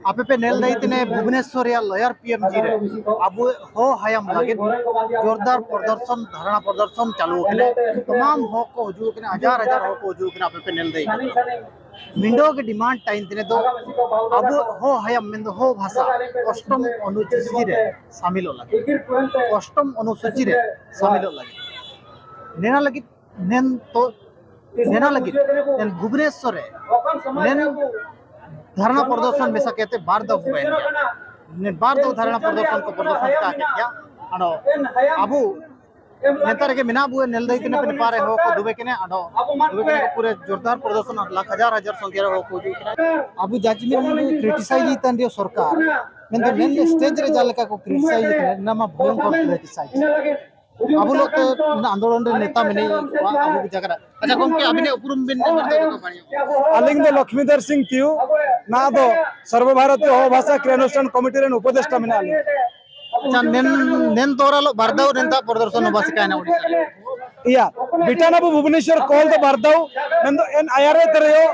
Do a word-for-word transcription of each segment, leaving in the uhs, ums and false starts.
ᱟᱯᱮ ᱯᱮ ᱧᱮᱞ ᱫᱟᱹᱭ ᱛᱤᱱᱟᱹ ᱵᱷᱩᱵᱽᱱᱮᱥᱚᱨ ᱨᱮᱭᱟᱜ ᱞᱚᱭᱟᱨ ᱯᱤ ᱮᱢ ᱡᱤ ᱨᱮ ᱟᱵᱚ ᱦᱚ ᱦᱟᱭᱟᱢ ᱞᱟᱹᱜᱤᱫ ᱡᱳᱨᱫᱟᱨ ᱯᱨᱚᱫᱚᱨᱥᱚᱱ, ᱫᱷᱟᱨᱱᱟ ᱯᱨᱚᱫᱚᱨᱥᱚᱱ ᱪᱟᱞᱩ ᱟᱠᱟᱱᱟ᱾ ᱛᱟᱢᱟᱢ ᱦᱚ ᱠᱚ ᱦᱤᱡᱩᱜ ᱠᱟᱱᱟ, ᱦᱟᱡᱟᱨ ᱦᱟᱡᱟᱨ ᱦᱚ ᱠᱚ ᱦᱤᱡᱩᱜ ᱠᱟᱱᱟ᱾ ᱟᱯᱮ ᱯᱮ ᱧᱮᱞ ᱫᱟᱹᱭ ᱠᱟᱱᱟ ᱢᱤᱫᱚ ᱜᱮ ᱰᱤᱢᱟᱱᱰ ᱛᱟᱦᱮᱱ ᱛᱤᱱᱟᱹ ᱫᱚ ᱟᱵᱚ ᱦᱚ ᱦᱟᱭᱟᱢ ᱢᱮᱱᱫᱚ ᱦᱚ ᱵᱷᱟᱥᱟ ᱚᱥᱴᱚᱢ ᱚᱱᱩᱥᱩᱪᱤ ᱨᱮ ᱥᱟᱢᱤᱞᱚᱜ ᱞᱟᱹᱜᱤᱫ, ᱚᱥᱴᱚᱢ ᱚᱱᱩᱥᱩᱪᱤ ᱨᱮ ᱥᱟᱢᱤᱞᱚᱜ ᱞᱟᱹᱜᱤᱫ᱾ ᱱᱮᱱᱟ ᱞᱟᱹᱜᱤᱫ ᱱᱮᱱ ᱛᱚ ᱱᱮᱱᱟ ᱞᱟᱹᱜᱤᱫ ᱱᱮᱱ ᱵᱷᱩᱵᱽᱱᱮᱥᱚᱨ ᱨᱮ ᱱᱮᱱ ᱫᱷᱟᱨᱱᱟ ᱯᱨᱚᱫᱚᱨᱥᱚᱱ ᱢᱮᱥᱟ ᱠᱟᱛᱮ ᱵᱟᱨ ᱫᱚ ᱦᱩᱭᱮᱱ ᱜᱮᱭᱟ᱾ ᱱᱮᱱ ᱵᱟᱨ ᱫᱚ ᱫᱷᱟᱨᱱᱟ ᱯᱨᱚᱫᱚᱨᱥᱚᱱ ᱠᱚ ᱯᱨᱚᱫᱚᱨᱥᱚᱱ ᱠᱟ ᱠᱮᱫ ᱜᱮᱭᱟ᱾ ᱟᱫᱚ ᱟᱵᱚ ᱱᱮᱛᱟᱨ ᱨᱮᱜᱮ ᱢᱮᱱᱟᱜ ᱵᱚ ᱧᱮᱞ ᱫᱟᱹᱭ ᱠᱟᱱᱟ ᱯᱮ ᱱᱮᱯᱟᱨ ᱨᱮ ᱦᱚ ᱠᱚ ᱫᱩᱵᱮ ᱠᱟᱱᱟ᱾ ᱟᱫᱚ ᱫᱩᱵᱮ ᱠᱟᱱᱟ ᱠᱚ ᱯᱩᱨᱟᱹ ᱡᱳᱨᱫᱟᱨ ᱯᱨᱚᱫᱚᱨᱥᱚᱱ ᱟᱨ ᱞᱟᱠᱷ ᱦᱟᱡᱟᱨ ᱦᱟᱡᱟᱨ ᱥᱚᱝᱠᱷᱟ ᱨᱮ ᱦᱚ ᱠᱚ ᱦᱤᱡᱩᱜ ᱠᱟᱱᱟ᱾ ᱟᱵᱚ ᱡᱟᱡᱽᱢᱤᱱ ᱠᱨᱤᱴᱤᱥᱟᱭᱤᱡ ᱛᱟᱦᱮᱱ ᱨᱮᱭᱟᱜ ᱥᱚᱨᱠᱟᱨ ᱢᱮᱱᱫᱚ ᱢᱮᱱ ᱥᱴᱮᱡ ᱨᱮ ᱡᱟᱦᱟᱸ ᱞᱮᱠᱟ ᱠᱚ ᱠᱨᱤᱴᱤᱥᱟᱭᱤᱡ ᱠᱟᱱᱟ, ᱚᱱᱟ ᱢᱟ ᱵᱷᱚᱭᱚᱝᱠᱚᱨ ᱠᱨᱤᱴᱤᱥᱟᱭᱤᱡ᱾ ᱟᱵᱚ ᱞᱚᱜ ᱛᱮ ᱚᱱᱟ ᱟᱱᱫᱳᱞᱚᱱ ᱨᱮ ᱱᱮᱛᱟ ᱢᱮᱱᱟᱜ ᱠᱚᱣᱟ ᱟᱵᱚ ᱡᱟᱭᱜᱟ ᱨᱮ᱾ ᱟᱪᱪᱷᱟ ᱜᱚᱢᱠᱮ, ᱟᱹᱵᱤᱱᱟᱜ ᱩᱯᱨᱩᱢ ᱵᱤᱱ ᱢᱮᱱ ᱫᱟᱲᱮᱭᱟᱜᱼᱟ? ᱟᱹᱞᱤᱧ ᱫᱚ ᱞᱚᱠᱷᱢᱤᱫᱷᱚᱨ ᱥᱤᱝ ᱛᱤᱭᱩ, ᱱᱟᱦᱟᱜ ᱫᱚ ᱥᱚᱨᱵᱚ ᱵᱷᱟᱨᱚᱛᱤᱭᱚ ᱦᱚ ᱵᱷᱟᱥᱟ ᱠᱨᱤᱭᱟᱱᱩᱥᱴᱷᱟᱱ ᱠᱚᱢᱤᱴᱤ ᱨᱮᱱ ᱩᱯᱚᱫᱮᱥᱴᱟ ᱢᱮᱱᱟᱜ ᱞᱤᱧᱟ᱾ ᱟᱪᱪᱷᱟ, ᱱᱮᱱ ᱱᱮᱱ ᱫᱚᱨᱟ ᱞᱚᱜ ᱵᱟᱨᱫᱟᱣ ᱱᱮᱱᱛᱟ ᱯᱨᱚᱫᱚᱨᱥᱚᱱ ᱦᱚ ᱵᱷᱟᱥᱟ ᱠᱟᱭᱱᱟ ᱳᱰᱤᱥᱟ ᱨᱮ᱾ ᱤᱭᱟ, ᱵᱤᱴᱟᱱᱟᱵᱩ ᱵᱷᱩᱵᱚᱱᱮᱥᱚᱨ ᱠᱚᱞ ᱫᱚ ᱵᱟᱨᱫᱟᱣ, ᱢᱮᱱᱫᱚ ᱮᱱ ᱟᱭ ᱟᱨ ᱮ ᱛᱮᱨᱮᱭᱚ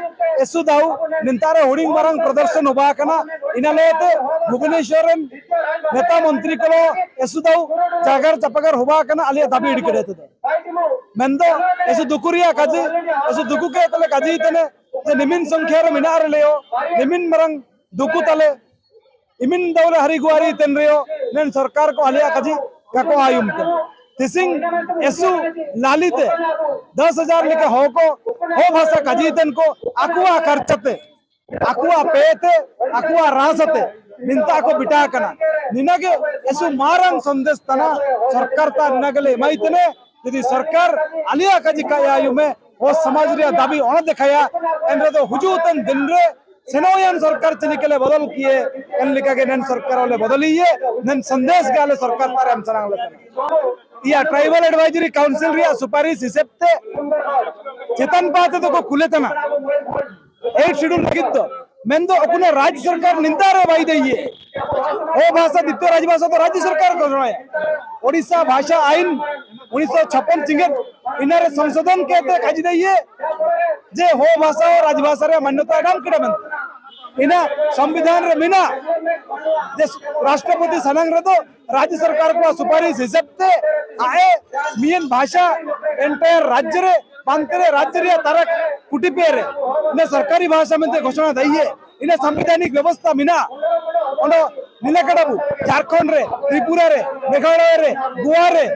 ᱮᱥᱩ ᱫᱟᱣ ᱱᱮᱱᱛᱟ ᱨᱮ ᱦᱩᱰᱤᱧ ᱢᱟᱨᱟᱝ ᱯᱨᱚᱫᱚᱨᱥᱚᱱ ᱦᱚ ᱵᱟ ᱠᱟᱱᱟ᱾ ᱤᱱᱟ ᱞᱟᱹᱭᱛᱮ ᱵᱷᱩᱵᱚᱱᱮᱥᱚᱨ ᱨᱮᱱ ᱱᱮᱛᱟ ᱢᱚᱱᱛᱨᱤ ᱠᱚ ᱮᱥᱩ ᱫᱟᱣ ᱡᱟᱜᱟᱨ ᱪᱟᱯᱟᱜᱟᱨ ᱦᱚ ᱵᱟ ᱠᱟᱱᱟ ᱟᱞᱮᱭᱟᱜ ᱫᱟᱵᱤ ᱤᱰᱤ ᱠᱟᱛᱮ ᱫᱚ᱾ ᱢᱮᱱᱫᱚ ᱮᱥᱩ ᱫᱩᱠᱩ ᱨᱮᱭᱟᱜ ᱠᱟᱡᱮ, ᱮᱥᱩ ᱫᱩᱠᱩ ᱠᱮ ᱛᱟᱞᱮ ᱠᱟᱡᱮ ᱛᱮᱱᱮ ᱡᱮ ᱱᱤᱢᱤᱱ ᱥᱚᱝᱠᱷᱟ ᱨᱮ ᱢᱮᱱᱟᱜ ᱨᱮᱞᱮᱭᱚ, ᱱᱤᱢᱤᱱ ᱢᱟᱨᱟᱝ ᱫᱩᱠᱩ ᱛᱟᱞᱮ, ᱤᱢᱤᱱ ᱫᱟᱣᱞᱮ ᱦᱟᱨᱤ ᱜᱩᱣᱟᱨᱤ ᱛᱮᱱ ᱨᱮᱭᱚ, ᱱᱮᱱ ᱥᱚᱨᱠᱟᱨ ᱠᱚ ᱟᱞᱮᱭᱟᱜ ᱠᱟᱡᱮ ᱠᱟᱠᱚ ᱟᱭᱩᱢ ᱛᱮ᱾ ᱛᱤᱥᱤᱝ ᱮᱥᱩ ᱞᱟᱞᱤ ᱛᱮ ᱫᱚᱥ ᱦᱟᱡᱟᱨ ᱞᱮᱠᱟ ᱦᱚ ᱠᱚ, ᱦᱚ ᱵᱷᱟᱥᱟ ᱠᱟᱡᱮ ᱛᱮᱱ ᱠᱚ ᱟᱠᱚᱣᱟᱜ ᱠᱷᱟᱨᱪᱟ ᱛᱮ ᱟᱠᱚᱣᱟᱜ ᱯᱮ ᱛᱮ, ᱟᱠᱚᱣᱟᱜ ᱨᱟᱥ ᱟᱛᱮ ᱱᱤᱱᱛᱟ ᱠᱚ ᱵᱤᱴᱟ ᱠᱟᱱᱟ᱾ ᱱᱤᱱᱟᱜᱮ ᱮᱥᱩ ᱢᱟᱨᱟᱝ ᱥᱚᱱᱫᱮᱥ ᱛᱟᱱᱟ ᱥᱚᱨᱠᱟᱨ ᱛᱟ ᱱᱤᱱᱟᱜᱮ ᱞᱮ ᱮᱢᱟᱭ ᱛᱮᱱᱮ᱾ ᱡᱩᱫᱤ ᱥᱚᱨᱠᱟᱨ ᱟᱞᱮᱭᱟᱜ ᱠᱟᱡᱤ ᱠᱟᱭᱟ ᱟᱭᱩᱢᱮ ᱦᱚ ᱥᱚᱢᱟᱡᱽ ᱨᱮᱭᱟᱜ ᱫᱟᱵᱤ ᱚᱱᱟ ᱫᱮᱠᱷᱟᱭᱟ, ᱮᱱᱨᱮ ᱫᱚ ᱦᱩᱡᱩᱜ ᱛᱮᱱ ᱫᱤᱱ ᱨᱮ ᱥᱮᱱᱚᱭᱟᱱ ᱥᱚᱨᱠᱟᱨ ᱪᱤᱞᱤ ᱠᱮᱞᱮ ᱵᱚᱫᱚᱞ ᱠᱤᱭᱮ, ᱮᱱ ᱞᱮᱠᱟ ᱜᱮ ᱱᱮᱱ ᱥᱚᱨᱠᱟᱨ ᱦᱚᱞᱮ ᱵᱚᱫᱚᱞᱤᱭᱮ, ᱱᱮᱱ ᱥᱚᱱᱫᱮᱥ ᱜᱮ ᱟᱞᱮ ᱥᱚᱨᱠᱟᱨ ᱛᱟᱨᱮ ᱮᱢ ᱥᱟᱱᱟᱝ ᱞᱮ ᱠᱟᱱᱟ᱾ ᱤᱭᱟ, ᱴᱨᱟᱭᱵᱟᱞ ᱮᱰᱵᱟᱭᱡᱟᱨᱤ ᱠᱟᱣᱩᱱᱥᱤᱞ ᱨᱮᱭᱟᱜ ᱥᱩᱯᱟᱨᱤᱥ ᱦᱤᱥᱟᱹᱵ ᱛᱮ ᱪᱮᱛᱟᱱ ᱯᱟᱦᱴᱟ ᱛᱮᱫᱚ ᱠᱚ ᱠᱩᱞᱮ ᱛᱟᱦᱮᱱᱟ᱾ ᱮᱭᱤᱴ ᱥᱤᱰᱩᱞ ᱞᱟᱹᱜᱤᱫ ᱫᱚ ᱢᱮᱱᱫᱚ ᱚᱠᱚᱱᱚ ᱨᱟᱡᱽ ᱥᱚᱨᱠᱟᱨ ᱱᱤᱱᱫᱟ ᱨᱮ ᱵᱟᱭ ᱫᱟᱹᱭᱤᱭᱮ᱾ ᱦᱚ ᱵᱷᱟᱥᱟ ᱫᱤᱛᱭᱚ ᱨᱟᱡᱽ ᱵᱷᱟᱥᱟ ᱫᱚ ᱨᱟᱡᱽ ᱥᱚᱨᱠᱟᱨ ᱜᱷᱳᱥᱚᱱᱟᱭᱟ᱾ ᱳᱰᱤᱥᱟ ᱵᱷᱟᱥᱟ ᱟᱭᱤᱱ ᱩᱱᱤᱥᱥᱚ ᱪᱷᱟᱯᱯᱟᱱ ᱪᱤᱝᱜᱮᱛ ᱤᱱᱟᱨᱮ ᱥᱚᱝᱥᱳᱫᱷᱚᱱ ᱠᱮᱛᱮ ᱠᱷᱟᱡᱤ ᱫᱟᱹᱭᱤᱭᱮ ᱡᱮ ᱦᱚ ᱵᱷᱟᱥᱟ ᱦᱚ ᱨᱟᱡᱽ ᱵᱷᱟᱥᱟ ᱨᱮ ᱢᱟᱱᱱᱚᱛᱟ ᱮᱢᱟᱢ ᱠᱮᱫᱟ ᱢᱮᱱᱛᱮ᱾ ᱤᱱᱟᱹ ᱥᱚᱝᱵᱤᱫᱷᱟᱱ ᱨᱮ ᱢᱮᱱᱟᱜ ᱡᱮ ᱨᱟᱥᱴᱨᱚᱯᱚᱛᱤ ᱥᱟᱱᱟᱝ ᱨᱮᱫᱚ ᱨᱟᱡᱽ ᱥᱚᱨᱠᱟᱨ ᱠᱚᱣᱟᱜ ᱥᱩᱯᱟᱨᱤᱥ ᱦᱤᱥᱟᱹᱵ ᱛᱮ ᱟᱡ ᱢᱤᱫ ᱵᱷᱟᱥᱟ entire ᱨᱟᱡᱽᱡᱚ ᱨᱮ ᱯᱟᱱᱛᱮ ᱨᱮ ᱨᱟᱡᱽᱡᱚ ᱨᱮᱭᱟᱜ ᱛᱟᱨᱟᱠ ᱠᱩᱴᱤ ᱯᱮ ᱨᱮ ᱤᱱᱟᱹ ᱥᱚᱨᱠᱟᱨᱤ ᱵᱷᱟᱥᱟ ᱢᱮᱱᱛᱮ ᱜᱷᱳᱥᱚᱱᱟ ᱫᱟᱭᱤᱭᱮ ᱤᱱᱟᱹ ᱥᱟᱝᱵᱤᱫᱷᱟᱱᱤᱠ ᱵᱮᱵᱚᱥᱛᱷᱟ ᱢᱮᱱᱟᱜᱼᱟ᱾ ᱚᱸᱰᱮ ᱱᱤᱞᱟᱠᱟᱰᱟᱵᱩ ᱡᱷᱟᱲᱠᱷᱚᱸᱰ ᱨᱮ, ᱛᱨᱤᱯᱩᱨᱟ ᱨᱮ, ᱢᱮᱜᱷᱟᱞᱚᱭ ᱨᱮ, ᱜᱳᱣᱟ ᱨᱮ,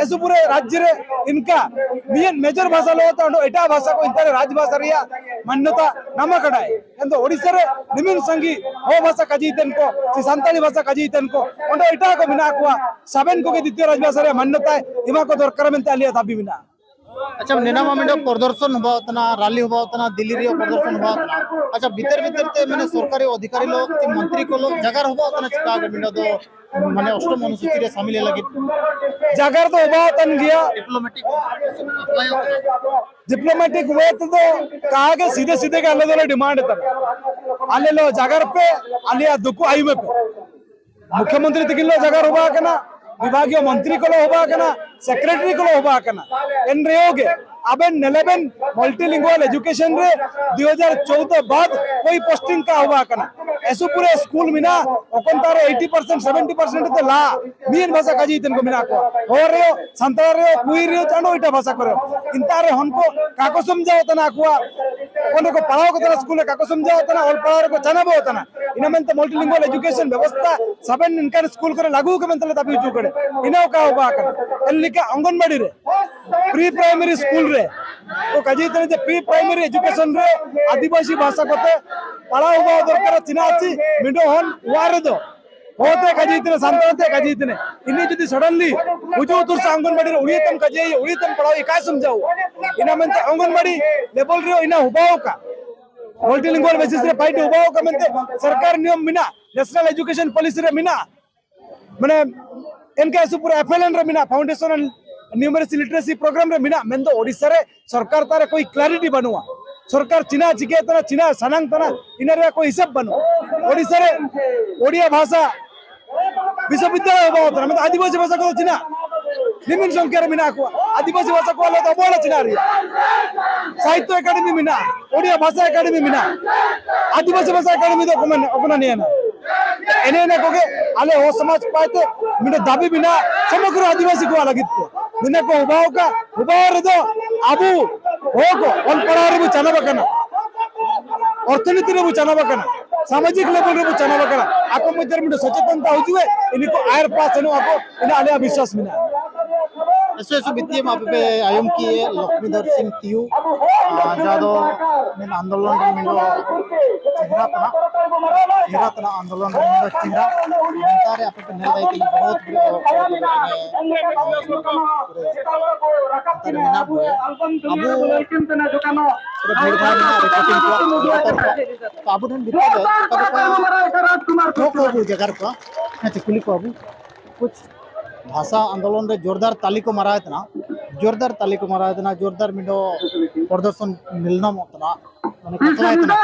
ᱮᱥᱩᱯᱩᱨᱮ ᱨᱟᱡᱽᱡᱚ ᱨᱮ ᱤᱱᱠᱟ ᱢᱤᱫ ᱢᱮᱡᱚᱨ ᱵᱷᱟᱥᱟ ᱞᱚ ᱛᱟ ᱚᱸᱰᱮ ᱮᱴᱟᱜ ᱵᱷᱟᱥᱟ ᱠᱚ ᱤᱱᱛᱟᱨᱮ ᱨᱟᱡᱽ ᱵᱷᱟᱥᱟ ᱨᱮᱭᱟᱜ ᱢᱟᱱᱱᱚᱛᱟ ᱱᱟᱢᱟ ᱠᱟᱰᱟᱭ᱾ ᱮᱱᱫᱚ ᱳᱰᱤᱥᱟ ᱨᱮ ᱱᱤᱢᱤᱱ ᱥᱟᱸᱜᱤ ᱦᱚ ᱵᱷᱟᱥᱟ ᱠᱟᱡᱤ ᱛᱮᱱ ᱠᱚ ᱥᱮ ᱥᱟᱱᱛᱟᱲᱤ ᱵᱷᱟᱥᱟ ᱠᱟᱡᱤ ᱛᱮᱱ ᱠᱚ ᱚᱸᱰᱮ ᱮᱴᱟᱜ ᱠᱚ ᱢᱮᱱᱟᱜ ᱠᱚᱣᱟ, ᱥᱟᱵᱮᱱ ᱠᱚᱜᱮ ᱫᱤᱛᱤᱭᱚ ᱨᱟᱡᱽ ᱵᱷᱟᱥᱟ ᱨᱮᱭᱟᱜ ᱢᱟᱱᱱᱚᱛᱟᱭ ᱮᱢᱟ ᱠᱚ ᱫᱚᱨᱠᱟᱨ ᱢᱮᱱᱛᱮ ᱟᱞᱮᱭᱟᱜ ᱫᱟᱵᱤ ᱢᱮᱱᱟᱜᱼᱟ᱾ ᱟᱪᱪᱷᱟ, ᱱᱮᱱᱟ ᱢᱟ ᱢᱤᱫᱴᱟᱝ ᱯᱨᱚᱫᱚᱨᱥᱚᱱ ᱦᱚᱵᱟᱣ ᱛᱟᱱᱟ, ᱨᱟᱞᱤ ᱦᱚᱵᱟᱣ ᱛᱟᱱᱟ, ᱫᱤᱞᱞᱤ ᱨᱮᱭᱟᱜ ᱯᱨᱚᱫᱚᱨᱥᱚᱱ ᱦᱚᱵᱟᱣ ᱛᱟᱱᱟ᱾ ᱟᱪᱪᱷᱟ, ᱵᱷᱤᱛᱟᱹᱨ ᱵᱷᱤᱛᱟᱹᱨ ᱛᱮ ᱢᱟᱱᱮ ᱥᱚᱨᱠᱟᱨᱤ ᱚᱫᱷᱤᱠᱟᱨᱤ ᱞᱚ ᱠᱤ ᱢᱚᱱᱛᱨᱤ ᱠᱚ ᱞᱚ ᱡᱟᱜᱟᱨ ᱦᱚᱵᱟᱣ ᱛᱟᱱᱟ, ᱪᱤᱠᱟ ᱜᱮ ᱢᱤᱫᱴᱟᱝ ᱫᱚ ᱢᱟᱱᱮ ᱚᱥᱴᱚᱢ ᱚᱱᱩᱥᱩᱪᱤ ᱨᱮ ᱥᱟᱢᱤᱞ ᱞᱟᱹᱜᱤᱫ ᱡᱟᱜᱟᱨ ᱫᱚ ᱦᱚᱵᱟᱣ ᱛᱟᱱ ᱜᱮᱭᱟ᱾ ᱰᱤᱯᱞᱚᱢᱮᱴᱤᱠ ᱚᱯᱞᱟᱭ ᱚᱜ ᱠᱟᱱᱟ᱾ ᱰᱤᱯᱞᱚᱢᱮᱴᱤᱠ ᱣᱮ ᱛᱮᱫᱚ ᱠᱟ ᱜᱮ ᱥᱤᱫᱷᱮ ᱥᱤᱫᱷᱮ ᱜᱮ ᱟᱞᱮ ᱫᱚᱞᱮ ᱰᱤᱢᱟᱱᱰ ᱮᱫᱟ᱾ ᱟᱞᱮ ᱞᱚ ᱡᱟᱜᱟᱨ ᱯᱮ, ᱟᱞᱮᱭᱟᱜ ᱫᱩᱠᱩ ᱟᱭᱩᱢᱮ ᱯᱮ᱾ ᱢᱩᱠᱷᱭᱚᱢᱚᱱᱛᱨᱤ ᱛᱤᱠᱤᱱ ᱞᱚ ᱡᱟᱜᱟᱨ ᱦᱚᱵᱟ ᱟᱠᱟᱱᱟ, ᱵᱤᱵᱷᱟᱜᱤᱭᱚ ᱢᱚᱱᱛᱨᱤ ᱠᱚ ᱞᱚ ᱦᱚᱵᱟ ᱟᱠᱟᱱᱟ, ᱥᱮᱠᱨᱮᱴᱟᱨᱤ ᱠᱚ ᱞᱚ ᱦᱚᱵᱟ ᱟᱠᱟᱱᱟ᱾ ᱮᱱ ᱨᱮᱦᱚᱸ ᱜᱮ ᱟᱵᱮᱱ ᱱᱮᱞᱮᱵᱮᱱ multilingual education ᱨᱮ ᱫᱩ ᱦᱟᱡᱟᱨ ᱪᱳᱣᱫᱚ ᱵᱟᱫ ᱠᱚᱭ posting ᱠᱟ ᱦᱚᱵᱟ ᱟᱠᱟᱱᱟ᱾ ᱮᱥᱩᱯᱩᱨᱮ ᱥᱠᱩᱞ ᱢᱮᱱᱟᱜ, ᱚᱠᱚᱱ ᱛᱟᱨᱮ eighty percent, seventy percent ᱛᱮ ᱞᱟ ᱢᱤᱫ ᱵᱷᱟᱥᱟ ᱠᱟᱡᱤ ᱛᱮᱱ ᱠᱚ ᱢᱮᱱᱟᱜ ᱠᱚᱣᱟ᱾ ᱦᱚᱲ ᱨᱮᱦᱚᱸ, ᱥᱟᱱᱛᱟᱲ ᱨᱮᱦᱚᱸ, ᱠᱩᱭ ᱨᱮᱦᱚᱸ, ᱪᱟᱸᱰᱚ ᱮᱴᱟᱜ ᱵᱷᱟᱥᱟ ᱠᱚᱨᱮ᱾ ᱤᱱᱛᱟ ᱨᱮ ᱦᱚᱱ ᱠᱚ ᱠᱟᱠᱚ ᱥᱚᱢᱡᱷᱟᱣ ᱛᱟᱱᱟ ᱟᱠᱚᱣᱟᱜ ᱚᱸᱰᱮ ᱠᱚ ᱯᱟᱲᱦᱟᱣ ᱠᱟᱛᱮ ᱥᱠᱩᱞ ᱨᱮ ᱠᱟᱠᱚ ᱥᱚᱢᱡᱷᱟᱣ ᱛᱟᱱᱟ, ᱚᱞ ᱯᱟᱲᱦᱟᱣ ᱨᱮᱠᱚ ᱪᱟᱱᱟᱵᱚ ᱛᱟᱱᱟ᱾ ᱤᱱᱟᱹ ᱢᱮᱱᱛᱮ multilingual education ᱵᱮᱵᱚᱥᱛᱷᱟ ᱥᱟᱵᱮᱱ ᱱᱤᱱᱠᱟᱱ ᱥᱠᱩᱞ ᱠᱚᱨᱮ ᱞᱟᱜᱩ ᱠᱚ ᱢᱮᱱᱛᱮ ᱞᱮ ᱫᱟᱵᱤ ᱦᱚᱪᱚ ᱠᱟᱱᱟ᱾ ᱤᱱᱟᱹ ᱚᱠᱟ ᱦᱚᱸ ᱵᱟᱝ ᱠᱟᱱᱟ᱾ ᱮᱱ ᱞᱮᱠᱟ ᱚᱝᱜᱚᱱᱵᱟᱲᱤ ᱨᱮ, pre primary ᱥᱠᱩᱞ ᱨᱮ ᱛᱚ ᱠᱟᱡᱮ ᱛᱟᱦᱮᱸ ᱡᱮ pre primary education ᱨᱮ ᱟᱹᱫᱤᱵᱟᱹᱥᱤ ᱵᱷᱟᱥᱟ ᱠᱚᱛᱮ ᱯᱟᱲᱦᱟᱣ ᱦᱚᱵᱟ ᱫᱚᱨᱠᱟᱨ ᱪᱮᱫᱟᱜ ᱪᱮ ᱢᱤᱫ ᱦᱚᱱ ᱚᱲᱟᱜ ᱨᱮᱫᱚ ᱦᱚᱲ ᱛᱮ ᱠᱟᱡᱮ ᱛᱤᱱᱟᱹᱜ, ᱥᱟᱱᱛᱟᱲ ᱛᱮ ᱠᱟᱡᱮ ᱛᱤᱱᱟᱹᱜ᱾ ᱤᱱᱟᱹ ᱡᱩᱫᱤ suddenly ᱦᱩᱡᱩᱜ ᱩᱛᱩᱨ ᱥᱮ ᱚᱝᱜᱚᱱᱵᱟᱲᱤ ᱨᱮ ᱩᱲᱤᱭᱟᱹ ᱛᱮᱢ ᱠᱟᱡᱮ, ᱩᱲᱤᱭᱟᱹ ᱛᱮᱢ ᱯᱟᱲᱦᱟᱣ, ᱮᱠᱟᱭ ᱥᱚᱢᱡᱷᱟᱣᱟ᱾ ᱤᱱᱟᱹ ᱢᱮᱱᱛᱮ ᱚᱝᱜᱚᱱᱵᱟᱲᱤ level ᱨᱮ ᱤᱱᱟᱹ ᱦᱚᱵᱟᱣ ᱠᱟ, multilingual basis ᱨᱮ fight ᱦᱚᱵᱟᱣ ᱠᱟ ᱢᱮᱱᱛᱮ ᱥᱚᱨᱠᱟᱨ ᱱᱤᱭᱚᱢ ᱢᱮᱱᱟᱜ, National Education Policy ᱨᱮ ᱢᱮᱱᱟᱜ, ᱢᱟᱱᱮ ᱮᱱᱠᱟ ᱥᱩᱯᱩᱨ F L N ᱨᱮ ᱢᱮᱱᱟᱜ, Foundation and Numeracy Literacy Program ᱨᱮ ᱢᱮᱱᱟᱜ, ᱢᱮᱱᱫᱚ ᱳᱰᱤᱥᱟ ᱨᱮ ᱥᱚᱨᱠᱟᱨ ᱛᱟᱨᱮ ᱠᱳᱭ clarity ᱵᱟᱹᱱᱩᱜᱼᱟ᱾ ᱥᱚᱨᱠᱟᱨ ᱪᱤᱱᱟ ᱪᱤᱠᱟᱹ ᱛᱟᱱᱟ, ᱪᱤᱱᱟ ᱥᱟᱱᱟᱝ ᱛᱟᱱᱟ, ᱤᱱᱟᱹ ᱨᱮᱭᱟᱜ ᱠᱳᱭ ᱦᱤᱥᱟᱹᱵ ᱵᱟᱹᱱᱩᱜᱼᱟ᱾ ᱳᱰᱤᱥᱟ ᱨᱮ ᱳᱰᱤᱭᱟ ᱵᱷᱟᱥᱟ ᱵᱤᱥᱣᱚᱵᱤᱫᱽᱫᱟᱞᱚᱭ ᱦᱚᱵᱟᱣ ᱛᱟᱱᱟ, ᱢᱮᱱᱫᱚ ᱟᱹᱫᱤᱵᱟᱹᱥᱤ ᱵᱷᱟᱥᱟ ᱠᱚᱫᱚ ᱪᱤᱱᱟ᱾ ᱱᱤᱢᱤᱱ ᱥᱚᱝᱠᱷᱟ ᱨᱮ ᱢᱮᱱᱟᱜ ᱠᱚᱣᱟ᱾ ᱟᱹᱫᱤᱵᱟᱹᱥᱤ ᱵᱷᱟᱥᱟ ᱠᱚ ᱟᱞᱮ ᱫᱚ ᱚᱵᱚᱦᱮᱲᱟ ᱪᱮᱫᱟᱜ ᱨᱮᱭᱟᱜ? ᱥᱟᱦᱤᱛᱛᱚ ᱮᱠᱟᱰᱮᱢᱤ ᱢᱮᱱᱟᱜᱼᱟ, ᱳᱰᱤᱭᱟ ᱵᱷᱟᱥᱟ ᱮᱠᱟᱰᱮᱢᱤ ᱢᱮᱱᱟᱜᱼᱟ, ᱟᱹᱫᱤᱵᱟᱹᱥᱤ ᱵᱷᱟᱥᱟ ᱮᱠᱟᱰᱮᱢᱤ ᱫᱚ ᱚᱠᱚᱭ ᱢᱮᱱ-, ᱚᱠᱚᱭ ᱱᱤᱭᱟᱹ ᱱᱟ? ᱮᱱᱮ ᱮᱱᱮ ᱠᱚᱜᱮ ᱟᱞᱮ ᱦᱚᱲ ᱥᱚᱢᱟᱡᱽ ᱯᱟᱭᱛᱮ ᱢᱤᱫᱴᱮᱱ ᱫᱟᱹᱵᱤ ᱢᱮᱱᱟᱜᱼᱟ ᱥᱚᱢᱚᱜᱨᱚ ᱟᱹᱫᱤᱵᱟᱹᱥᱤ ᱠᱚᱣᱟᱜ ᱞᱟᱹᱜᱤᱫ ᱛᱮ᱾ ᱱᱤᱭᱟᱹ ᱠᱚ ᱦᱩᱵᱟᱦᱩ ᱠᱟ, ᱦᱩᱵᱟᱦᱩ ᱨᱮᱫᱚ ᱟᱵᱚ ᱦᱚᱲ ᱠᱚ ᱚᱞ ᱯᱟᱲᱦᱟᱣ ᱨᱮᱵᱚ ᱪᱟᱱᱟᱵ ᱟᱠᱟᱱᱟ, ᱚᱨᱛᱷᱚᱱᱤᱛᱤ ᱨᱮᱵᱚ ᱪᱟᱱᱟᱵ ᱟᱠᱟᱱᱟ, ᱥᱟᱢᱟᱡᱤᱠ ᱞᱮᱵᱮᱞ ᱨᱮᱵᱚ ᱪᱟᱱᱟᱵ ᱟᱠᱟᱱᱟ᱾ ᱟᱠᱚ ᱢᱚᱫᱽᱫᱷᱮ ᱨᱮ ᱢᱤᱫᱴᱮᱱ ᱥᱚᱪᱮᱛᱚᱱᱛᱟ ᱦᱤᱡᱩᱜᱼᱟ, ᱤᱱᱟᱹ ᱠᱚ ᱟᱭᱟᱨ ᱯᱟᱥ ᱥᱮᱱᱚᱜ ᱟᱠᱚ, ᱤᱱᱟᱹ ᱟᱞᱮᱭᱟᱜ ᱵᱤᱥᱣᱟᱥ ᱢᱮᱱᱟᱜᱼᱟ᱾ ᱮᱥᱮ ᱮᱥᱮ ᱵᱤᱛᱤᱭᱟᱹ ᱢᱟ ᱟᱯᱮ ᱯᱮ ᱟᱭᱚᱢ ᱠᱤ ᱞᱚᱠᱷᱢᱤᱫᱷᱚᱨ ᱥᱤᱝ ᱛᱤᱭᱩ, ᱟᱨ ᱡᱟᱦᱟᱸ ᱫᱚ ᱢᱮᱱ ᱟᱱᱫᱳᱞᱚᱱ ᱨᱮ ᱢᱮᱱ ᱫᱚ ᱪᱮᱦᱨᱟ ᱛᱮᱱᱟᱜ, ᱪᱮᱦᱨᱟ ᱛᱮᱱᱟᱜ ᱟᱱᱫᱳᱞᱚᱱ ᱨᱮ ᱢᱮᱱ ᱫᱚ ᱪᱮᱦᱨᱟ᱾ ᱱᱮᱛᱟᱨ ᱨᱮ ᱟᱯᱮ ᱯᱮ ᱧᱮᱞ ᱫᱟᱲᱮᱭᱟᱜ ᱠᱟᱱᱟ, ᱵᱚᱦᱩᱛ ᱵᱚᱲᱚ ᱦᱚᱲ ᱠᱚ ᱢᱟᱱᱮ ᱱᱮᱛᱟᱨ ᱨᱮ ᱢᱮᱱᱟᱜ ᱵᱚᱱᱟ᱾ ᱟᱵᱚ ᱯᱩᱨᱟᱹ ᱵᱷᱤᱲ ᱵᱷᱟᱲ ᱢᱮᱱᱟᱜᱼᱟ, ᱨᱮᱠᱚᱨᱰᱤᱝ ᱠᱚ, ᱨᱮᱠᱚᱨᱰ ᱠᱚ᱾ ᱛᱚ ᱟᱵᱚ ᱴᱷᱮᱱ ᱵᱤᱪᱟᱹᱨ ᱨᱮ ᱚᱠᱟ ᱞᱮᱠᱟ ᱦᱚᱸ ᱠᱚ ᱟᱵᱚ ᱡᱟᱭᱜᱟ ᱨᱮᱠᱚ ᱦᱮᱸ ᱪᱮ ᱠᱩᱞᱤ ᱠᱚᱣᱟ ᱵᱚ᱾ ᱠᱩᱪ ᱵᱷᱟᱥᱟ ᱟᱱᱫᱳᱞᱚᱱ ᱨᱮ ᱡᱳᱨᱫᱟᱨ ᱛᱟᱞᱤ ᱠᱚ ᱢᱟᱨᱟᱣᱮᱫ ᱛᱟᱦᱮᱱᱟ, ᱡᱳᱨᱫᱟᱨ ᱛᱟᱞᱤ ᱠᱚ ᱢᱟᱨᱟᱣᱮᱫ ᱛᱟᱦᱮᱱᱟ, ᱡᱳᱨᱫᱟᱨ ᱢᱤᱫ ᱯᱨᱚᱫᱚᱨᱥᱚᱱ ᱢᱤᱞᱱᱚᱢᱚᱜ ᱛᱟᱦᱮᱱᱟ, ᱢᱟᱱᱮ ᱠᱟᱛᱷᱟᱭ ᱛᱟᱦᱮᱱᱟ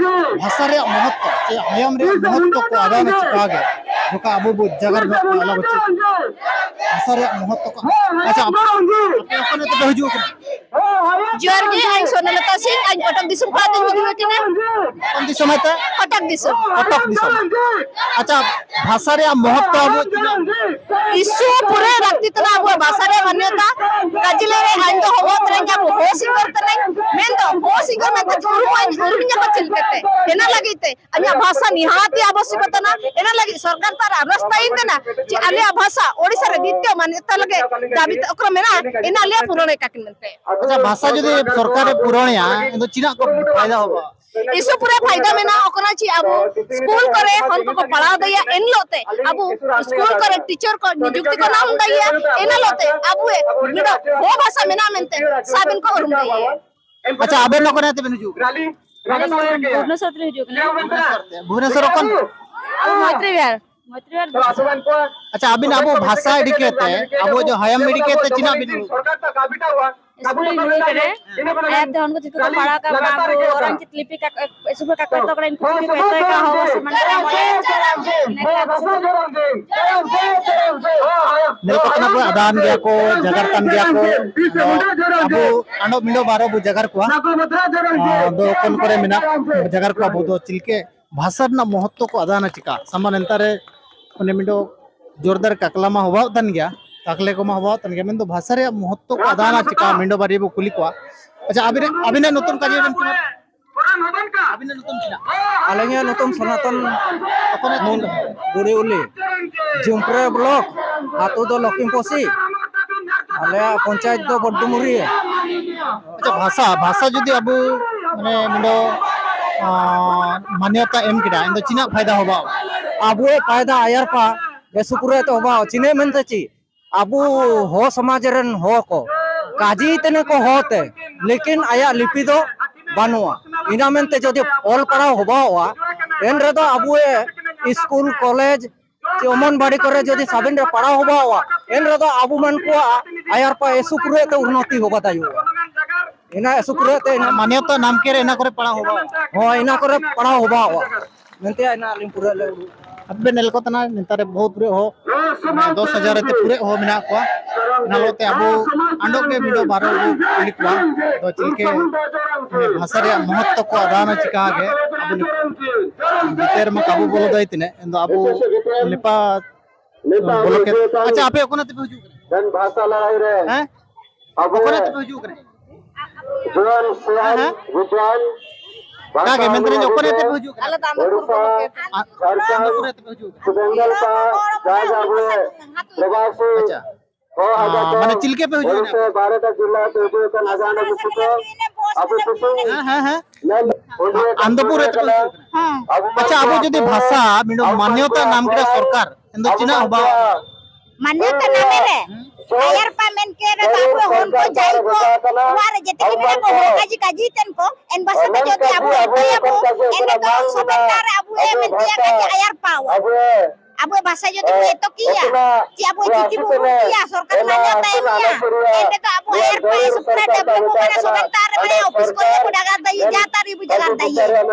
ᱠᱚ᱾ ᱵᱷᱟᱥᱟ ᱨᱮᱭᱟᱜ ᱢᱚᱦᱚᱛᱛᱚ ᱪᱮ ᱦᱟᱭᱟᱢ ᱨᱮᱭᱟᱜ ᱢᱚᱦᱚᱛᱛᱚ ᱠᱚ ᱟᱫᱟ ᱢᱮ ᱪᱤᱠᱟ ᱜᱮ, ᱡᱚᱠᱷᱟ ᱟᱵᱚ ᱵᱚ ᱡᱟᱜᱟᱨ ᱵᱚ ᱟᱞᱟ ᱵᱚ ᱪᱮᱫ ᱵᱷᱟᱥᱟ ᱨᱮᱭᱟᱜ ᱢᱚᱦᱚᱛᱛᱚ ᱠᱚ᱾ ᱟᱪᱪᱷᱟ, ᱟᱯᱮ ᱚᱠᱟ ᱱᱤᱛᱚᱜ ᱯᱮ ᱦᱤᱡᱩᱜ ᱠᱟᱱᱟ? ᱡᱚᱦᱟᱨ ᱜᱮ, ᱤᱧ ᱥᱚᱨᱱᱚᱞᱚᱛᱟ ᱥᱤᱝ, ᱤᱧ ᱠᱚᱴᱚᱠ ᱫᱤᱥᱚᱢ ᱠᱷᱚᱱ ᱤᱧ ᱦᱤᱡᱩᱜ ᱠᱟᱱᱟ᱾ ᱚᱠᱟ ᱫᱤᱥᱚᱢ ᱦᱟᱭᱛᱟ? ᱠᱚᱴᱚᱠ ᱫᱤᱥᱚᱢ᱾ ᱠᱚᱴᱚᱠ ᱫᱤᱥᱚᱢ᱾ ᱟᱪᱪᱷᱟ, ᱵᱷᱟᱥᱟ ᱨᱮᱭᱟᱜ ᱢᱚᱦᱚᱛᱛᱚ ᱟᱵᱚ ᱛᱤᱱᱟᱹᱜ? ᱤᱥᱩ ᱯᱩᱨᱟᱹ ᱞᱟᱹᱠᱛᱤ ᱠᱟᱱᱟ ᱟᱵᱚᱣᱟᱜ ᱵᱷᱟᱥᱟ ᱨᱮᱭᱟᱜ ᱢᱟᱱᱭᱚᱛᱟ᱾ ᱠᱟᱡᱮ ᱞᱟᱹᱭ ᱨᱮ ᱟᱹᱧ ᱫᱚ ᱦᱚᱢᱚ ᱛᱮᱨᱮᱧ ᱟᱵᱚ ᱦᱚ ᱥᱤᱠᱟᱹᱨ ᱛᱮᱨᱮᱧ, ᱢᱮᱱᱫᱚ ᱦᱚ ᱥᱤᱠᱟᱹᱨ ᱢᱮᱱᱛᱮ ᱩᱨᱩᱢ ᱟᱹᱧ, ᱩᱨᱩᱢ ᱧᱟᱢᱟ ᱪᱮᱫ ᱞᱮᱠᱟᱛᱮ? ᱚᱱᱟ ᱞᱟᱹᱜᱤᱫ ᱛᱮ ᱟᱹᱧᱟᱜ ᱵᱷᱟᱥᱟ ᱱᱤᱦᱟᱹᱛᱤ ᱟᱵᱚᱥᱭᱚᱠᱚ ᱠᱟᱱᱟ᱾ ᱚᱱᱟ ᱞᱟᱹᱜᱤᱫ ᱥᱚᱨᱠᱟᱨ ᱛᱟᱨ ᱟᱨᱫᱟᱥ ᱛᱟᱦᱮᱱ ᱠᱟᱱᱟ ᱡᱮ ᱟᱞᱮᱭᱟᱜ ᱵᱷᱟᱥᱟ ᱳᱰᱤᱥᱟ ᱨᱮ ᱫᱤᱛᱤᱭᱚ ᱢᱟᱱᱭᱚᱛᱟ ᱞᱟᱹᱜᱤᱫ ᱫᱟᱵᱤ ᱛᱮ ᱚᱠᱨᱚ ᱢᱮᱱᱟᱜᱼᱟ, ᱚᱱᱟ ᱟᱞᱮᱭᱟᱜ ᱯᱩᱨᱚᱱ ᱠᱟᱠᱤᱱ ᱢᱮᱱᱛᱮ᱾ ᱟᱪᱪᱷᱟ, ᱵᱷᱟᱥᱟ ᱡᱩᱫᱤ ᱥᱚᱨᱠᱟᱨᱮ ᱯᱩᱨᱚᱱᱮᱭᱟ, ᱮᱱᱫᱚ ᱪᱮᱫᱟᱜ ᱠᱚ ᱯᱷᱟᱭᱫᱟ ᱦᱚᱵᱟ? ᱤᱥᱩ ᱯᱩᱨᱟᱹ ᱯᱷᱟᱭᱫᱟ ᱢᱮᱱᱟᱜᱼᱟ, ᱚᱠᱚᱭ ᱪᱮ ᱟᱵᱚ ᱥᱠᱩᱞ ᱠᱚᱨᱮ ᱦᱚᱱ ᱠᱚᱠᱚ ᱯᱟᱲᱦᱟᱣ ᱫᱟᱲᱮᱭᱟᱜᱼᱟ, ᱮᱱ ᱦᱤᱞᱳᱜ ᱛᱮ ᱟᱵᱚ ᱥᱠᱩᱞ ᱠᱚᱨᱮ ᱴᱤᱪᱟᱨ ᱠᱚ ᱱᱤᱡᱩᱠᱛᱤ ᱠᱚ ᱧᱟᱢ ᱫᱟᱲᱮᱭᱟᱜᱼᱟ, ᱮᱱ ᱦᱤᱞᱳᱜ ᱛᱮ ᱟᱵᱚ ᱱᱤᱛᱚᱜ ᱦᱚ ᱵᱷᱟᱥᱟ ᱢᱮᱱᱟᱜᱼᱟ ᱢᱮᱱᱛᱮ ᱥᱟᱵᱤᱱ ᱠᱚ ᱩᱨᱩᱢ ᱫᱟᱲᱮᱭᱟᱜᱼᱟ᱾ ᱟᱪᱪᱷᱟ, ᱟᱵᱮᱱ ᱫᱚ ᱚᱠᱟ ᱛᱮᱵᱮᱱ ᱦᱤᱡᱩᱜ ᱠᱟᱱᱟ? ᱟᱹᱞᱤᱧ ᱵᱷᱩᱵᱽᱱᱮᱥᱚᱨ ᱛᱮᱞᱤᱧ ᱦᱤᱡᱩᱜ ᱠᱟᱱᱟ᱾ ᱵᱷᱩᱵᱽᱱᱮᱥᱚᱨ ᱛᱮ? ᱵᱷᱩᱵᱽᱱᱮᱥᱚᱨ ᱚᱠᱟ? ᱢᱚᱭᱛᱨᱤ ᱵᱤᱦᱟᱨ᱾ ᱢᱚᱭᱛᱨᱤ ᱵᱤᱦᱟᱨ᱾ ᱟᱪᱪᱷᱟ, ᱟᱹᱵᱤᱱ ᱟᱵᱚ ᱵᱷᱟᱥᱟ ᱤᱫᱤ ᱠᱟᱛᱮ, ᱟᱵᱚ ᱡᱮ ᱦᱟᱭᱟᱢ ᱤᱫᱤ ᱠᱟᱛᱮ ᱪᱮᱫᱟᱜ ᱵᱤᱱ ᱥᱠᱩᱞ ᱨᱮ ᱟᱭᱟᱨ ᱛᱮ ᱦᱚᱱ ᱠᱚ ᱪᱤᱛᱩ ᱠᱚ ᱯᱟᱲᱦᱟᱣ ᱠᱟᱜ ᱵᱚᱱᱟ, ᱟᱵᱚ ᱚᱨᱚᱱ ᱪᱤᱛ ᱞᱤᱯᱤ ᱠᱟᱠᱚ ᱥᱩᱵᱷᱟ ᱠᱟᱠᱚ ᱛᱚᱠ ᱨᱮᱱ ᱠᱩ ᱠᱩ ᱯᱮ ᱛᱚᱭ ᱠᱟ ᱦᱚ ᱥᱚᱢᱟᱱ ᱨᱮ ᱢᱚᱬᱮ ᱱᱮᱠᱟ ᱥᱩᱵᱷᱟ ᱱᱤᱞ ᱠᱚ ᱠᱟᱱᱟ ᱠᱚ, ᱟᱫᱟᱱ ᱜᱮᱭᱟ ᱠᱚ, ᱡᱟᱜᱟᱨ ᱠᱟᱱ ᱜᱮᱭᱟ ᱠᱚ᱾ ᱟᱫᱚ ᱟᱵᱚ ᱟᱸᱰᱚ ᱢᱤᱸᱰᱚ ᱵᱟᱨᱚ ᱵᱚ ᱡᱟᱜᱟᱨ ᱠᱚᱣᱟ᱾ ᱟᱫᱚ ᱚᱠᱚᱱ ᱠᱚᱨᱮ ᱢᱮᱱᱟᱜ ᱡᱟᱜᱟᱨ ᱠᱚᱣᱟ, ᱟᱵᱚ ᱫᱚ ᱪᱤᱞᱠᱮ ᱵᱷᱟᱥᱟ ᱨᱮᱱᱟᱜ ᱢᱚᱦᱚᱛᱛᱚ ᱠᱚ ᱟᱫᱟᱱᱟ ᱪᱤᱠᱟ? ᱥᱟᱢᱟᱱ ᱮᱱᱛᱟ ᱨᱮ ᱚᱱᱮ ᱢᱤᱸᱰᱚ ᱡᱳᱨᱫᱟᱨ ᱠᱟᱠᱞᱟ ᱢᱟ ᱦᱚᱵᱟᱣ ᱛᱟᱱ ᱜᱮᱭᱟ, ᱠᱟᱠᱞᱮ ᱠᱚ ᱢᱟ ᱦᱚᱵᱟᱣ ᱛᱟᱱ ᱜᱮᱭᱟ, ᱢᱮᱱᱫᱚ ᱵᱷᱟᱥᱟ ᱨᱮᱭᱟᱜ ᱢᱚᱦᱚᱛᱛᱚ ᱠᱚ ᱟᱫᱟᱱᱟ ᱪᱤᱠᱟ? ᱢᱤᱸᱰᱚ ᱵᱟᱨᱤ ᱵᱚ ᱠᱩᱞᱤ ᱠᱚᱣᱟ᱾ ᱟᱪᱪᱷᱟ, ᱟᱵᱤᱱ, ᱟᱵᱤᱱᱟᱜ ᱧᱩᱛᱩᱢ ᱠᱟᱡᱮ ᱵᱮᱱ ᱠᱟᱱᱟ? ᱟᱵᱤᱱᱟᱜ ᱧᱩᱛᱩᱢ ᱪᱮᱫ? ᱟᱹᱞᱤᱧᱟᱜ ᱧᱩᱛᱩᱢ ᱥᱚᱱᱟᱛᱚᱱ ᱚᱠᱚᱭ ᱢᱩᱱ ᱵᱩᱲᱤ ᱩᱞᱤ, ᱡᱩᱢᱯᱨᱮ ᱵᱞᱚᱠ, ᱟᱹᱛᱩ ᱫᱚ ᱞᱚᱠᱷᱤᱢᱯᱚᱥᱤ, ᱟᱞᱮᱭᱟᱜ ᱯᱚᱧᱪᱟᱭᱮᱛ ᱫᱚ ᱵᱚᱰᱰᱩᱢᱩᱨᱤ᱾ ᱟᱪᱪᱷᱟ, ᱵᱷᱟᱥᱟ, ᱵᱷᱟᱥᱟ ᱡᱩᱫᱤ ᱟᱵᱚ ᱢᱟᱱᱮ ᱢᱤᱸᱰᱚ, ᱟᱸ, ᱢᱟᱱᱭᱚᱛᱟ ᱮᱢ ᱠᱮᱫᱟ, ᱮᱱᱫᱚ ᱪᱤᱱᱟᱜ ᱯᱷᱟᱭᱫᱟ ᱦᱚᱵᱟᱣ? ᱟᱵᱚᱣᱟᱜ ᱯᱷᱟᱭᱫᱟ ᱟᱭᱟᱨ ᱯᱟ ᱮ ᱥᱩᱠᱨᱮ ᱛᱚ ᱦᱚᱵᱟᱣ, ᱪᱤᱱᱟᱹ ᱢᱮᱱᱛᱮ ᱪᱤ? ᱟᱵᱚ ᱦᱚ ᱥᱚᱢᱟᱡᱽ ᱨᱮᱱ ᱦᱚ ᱠᱚ ᱠᱟᱡᱤ ᱛᱮᱱᱮ ᱠᱚ ᱦᱚ ᱛᱮ, ᱞᱮᱠᱤᱱ ᱟᱭᱟᱜ ᱞᱤᱯᱤ ᱫᱚ ᱵᱟᱹᱱᱩᱜᱼᱟ᱾ ᱤᱱᱟ ᱢᱮᱱᱛᱮ ᱡᱩᱫᱤ ᱚᱞ ᱯᱟᱲᱦᱟᱣ ᱦᱚᱵᱟᱣᱚᱜᱼᱟ, ᱮᱱ ᱨᱮᱫᱚ ᱟᱵᱚ ᱥᱠᱩᱞ, ᱠᱚᱞᱮᱡᱽ, ᱪᱮ ᱚᱢᱚᱱᱵᱟᱲᱤ ᱠᱚᱨᱮ ᱡᱩᱫᱤ ᱥᱟᱵᱤᱱ ᱨᱮ ᱯᱟᱲᱦᱟᱣ ᱦᱚᱵᱟᱣᱚᱜᱼᱟ, ᱮᱱ ᱨᱮᱫᱚ ᱟᱵᱚ ᱢᱟᱱ ᱠᱚᱣᱟᱜ ᱟᱭᱟᱨ ᱯᱟ ᱮ ᱥᱩᱠᱨᱮ ᱛᱮ ᱩᱱᱱᱚᱛᱤ ᱦᱚᱵᱟ ᱫᱟᱭᱚᱜᱼᱟ᱾ ᱤᱱᱟ ᱮ ᱥᱩᱠᱨᱮ ᱛᱮ ᱤᱱᱟ ᱢᱟᱱᱭᱚᱛᱟ ᱱᱟᱢᱠᱮ ᱨᱮ ᱤᱱᱟ ᱠᱚᱨᱮ ᱯᱟᱲᱦᱟᱣ ᱦᱚᱵᱟᱣᱚᱜᱼᱟ᱾ ᱦᱳᱭ, ᱤᱱᱟ ᱠᱚᱨᱮ ᱯᱟᱲᱦᱟᱣ ᱦᱚᱵᱟᱣᱚᱜᱼᱟ᱾ ᱢᱮᱱᱛᱮ ᱟᱭᱱᱟ ᱟᱹᱞᱤᱧ ᱯᱩᱨᱟᱹ ᱞᱮ ᱩᱰᱩᱠ᱾ ᱟᱯᱮ ᱱᱮᱞ ᱠᱚ ᱛᱟᱱᱟ ᱱᱮᱛᱟᱨ ᱨᱮ ᱵᱚᱦᱩᱛ ᱯᱩᱨᱟᱹ ᱦᱚ, ᱢᱟᱱᱮ ᱫᱚᱥ ᱦᱟᱡᱟᱨ ᱨᱮ ᱯᱩᱨᱟᱹ ᱦᱚ ᱢᱮᱱᱟᱜ ᱠᱚᱣᱟ᱾ ᱚᱱᱟ ᱞᱚ ᱛᱮ ᱟᱵᱚ ᱟᱸᱰᱚ ᱜᱮ ᱢᱤᱫ ᱵᱟᱨ ᱵᱚ ᱠᱩᱞᱤ ᱠᱚᱣᱟ᱾ ᱫᱚ ᱪᱤᱞᱠᱮ ᱢᱟᱱᱮ ᱵᱷᱟᱥᱟ ᱨᱮᱭᱟᱜ ᱢᱚᱦᱚᱛᱛᱚ ᱠᱚ ᱟᱫᱟᱱᱟ ᱪᱤᱠᱟ ᱜᱮ ᱟᱵᱚ ᱱᱤᱛ ᱵᱤᱪᱟᱹᱨ ᱢᱟ ᱠᱟᱵᱩ ᱵᱚᱞᱚ ᱫᱟᱭ ᱛᱤᱱᱟᱹᱜ ᱮᱱᱫᱚ ᱟᱵᱚ ᱞᱮᱯᱟ ᱵᱚᱞᱚ ᱠᱮᱫ᱾ ᱟᱪᱪᱷᱟ, ᱟᱯᱮ ᱚᱠᱟ ᱛᱮᱯᱮ ᱦᱤᱡᱩᱜ ᱠᱟᱱᱟ? ᱦᱮᱸ? ᱚᱠᱟ ᱛᱮᱯᱮ ᱦᱤᱡᱩᱜ ᱠᱟᱱᱟ? ᱦᱮᱸ, ᱦᱮᱸ᱾ ᱚᱠᱟ ᱜᱮ ᱢᱮᱱ ᱫᱟᱞᱤᱧ, ᱚᱠᱟ ᱛᱮᱯᱮ ᱦᱤᱡᱩᱜ ᱠᱟᱱᱟ? ᱟᱞᱮ ᱫᱚ ᱟᱱᱫᱚᱯᱩᱨ ᱵᱚᱞᱚ ᱠᱮᱫ᱾ ᱟ-, ᱟᱱᱫᱚᱯᱩᱨ ᱨᱮ ᱛᱮᱯᱮ ᱦᱤᱡᱩᱜ ᱠᱟᱱᱟ? ᱟᱪᱪᱷᱟ᱾ ᱟᱸ, ᱢᱟᱱᱮ ᱪᱤᱞᱠᱮ ᱯᱮ ᱦᱤᱡᱩᱜ ᱠᱟᱱᱟ? ᱦᱮᱸ, ᱦᱮᱸ, ᱦᱮᱸ᱾ ᱟ-, ᱟᱱᱫᱚᱯᱩᱨ ᱨᱮ ᱛᱮᱯᱮ ᱦᱤᱡᱩᱜ ᱠᱟᱱᱟ? ᱦᱮᱸ᱾ ᱟᱪᱪᱷᱟ, ᱟᱵᱚ ᱡᱩᱫᱤ ᱵᱷᱟᱥᱟ ᱢᱤᱫᱴᱟᱝ ᱢᱟᱱᱭᱚᱛᱟ ᱧᱟᱢ ᱠᱮᱫᱟ ᱥᱚᱨᱠᱟᱨ, ᱮᱱᱫᱚ ᱪᱤᱱᱟᱜ ᱦᱚᱸ ᱵᱟᱝ᱾ ᱢᱟᱱᱭᱚᱛᱟ ᱱᱟᱢᱮ ᱨᱮ ᱟᱭᱟᱨ ᱯᱟ ᱢᱮᱱ ᱠᱮ ᱨᱮ ᱟᱵᱚ ᱦᱚᱲ ᱠᱚ ᱡᱟᱭ ᱠᱚ ᱚᱲᱟᱜ ᱨᱮ ᱡᱮᱛᱮ ᱠᱚ ᱢᱮᱱᱟᱜ ᱠᱚ ᱦᱚᱲ ᱠᱟᱡᱤ ᱠᱟᱡᱤ ᱛᱮᱱ ᱠᱚ ᱮᱱ ᱵᱟᱥᱟ ᱛᱮ ᱡᱚᱫᱤ ᱟᱵᱚ ᱮᱱ ᱛᱟᱭᱟ ᱵᱚ ᱮᱱ ᱫᱚ ᱥᱚᱵᱮᱱ ᱨᱮ ᱟᱵᱚ ᱮ ᱢᱮᱱ ᱛᱮᱭᱟ ᱠᱟᱡᱤ ᱟᱭᱟᱨ ᱯᱟ ᱣᱟ᱾ ᱟᱵᱚᱣᱟᱜ ᱵᱷᱟᱥᱟ ᱡᱩᱫᱤ ᱵᱚ ᱮᱛᱚᱠᱤᱭᱟ, ᱪᱮ ᱟᱵᱚᱣᱟᱜ ᱪᱤᱠᱤ ᱵᱚ ᱩᱰᱩᱠᱤᱭᱟ, ᱥᱚᱨᱠᱟᱨ ᱢᱟᱱᱭᱚᱛᱟ ᱮᱢ ᱮᱭᱟ, ᱮᱱ ᱨᱮᱫᱚ ᱟᱵᱚ ᱮᱨ ᱯᱟᱭ ᱥᱩᱯᱨᱟ ᱰᱮᱵᱷᱞᱚᱯᱚᱜ ᱠᱟᱱᱟ, ᱥᱚᱵᱮᱱ ᱛᱟᱨ ᱨᱮ ᱢᱟᱱᱮ ᱚᱯᱷᱤᱥ ᱠᱚᱨᱮ ᱵᱚ ᱰᱟᱜᱟᱨ ᱫᱟᱭᱤ, ᱡᱟ ᱛᱟᱨ ᱨᱮ ᱵᱚ ᱡᱟᱜᱟᱨ ᱫᱟᱭᱤ,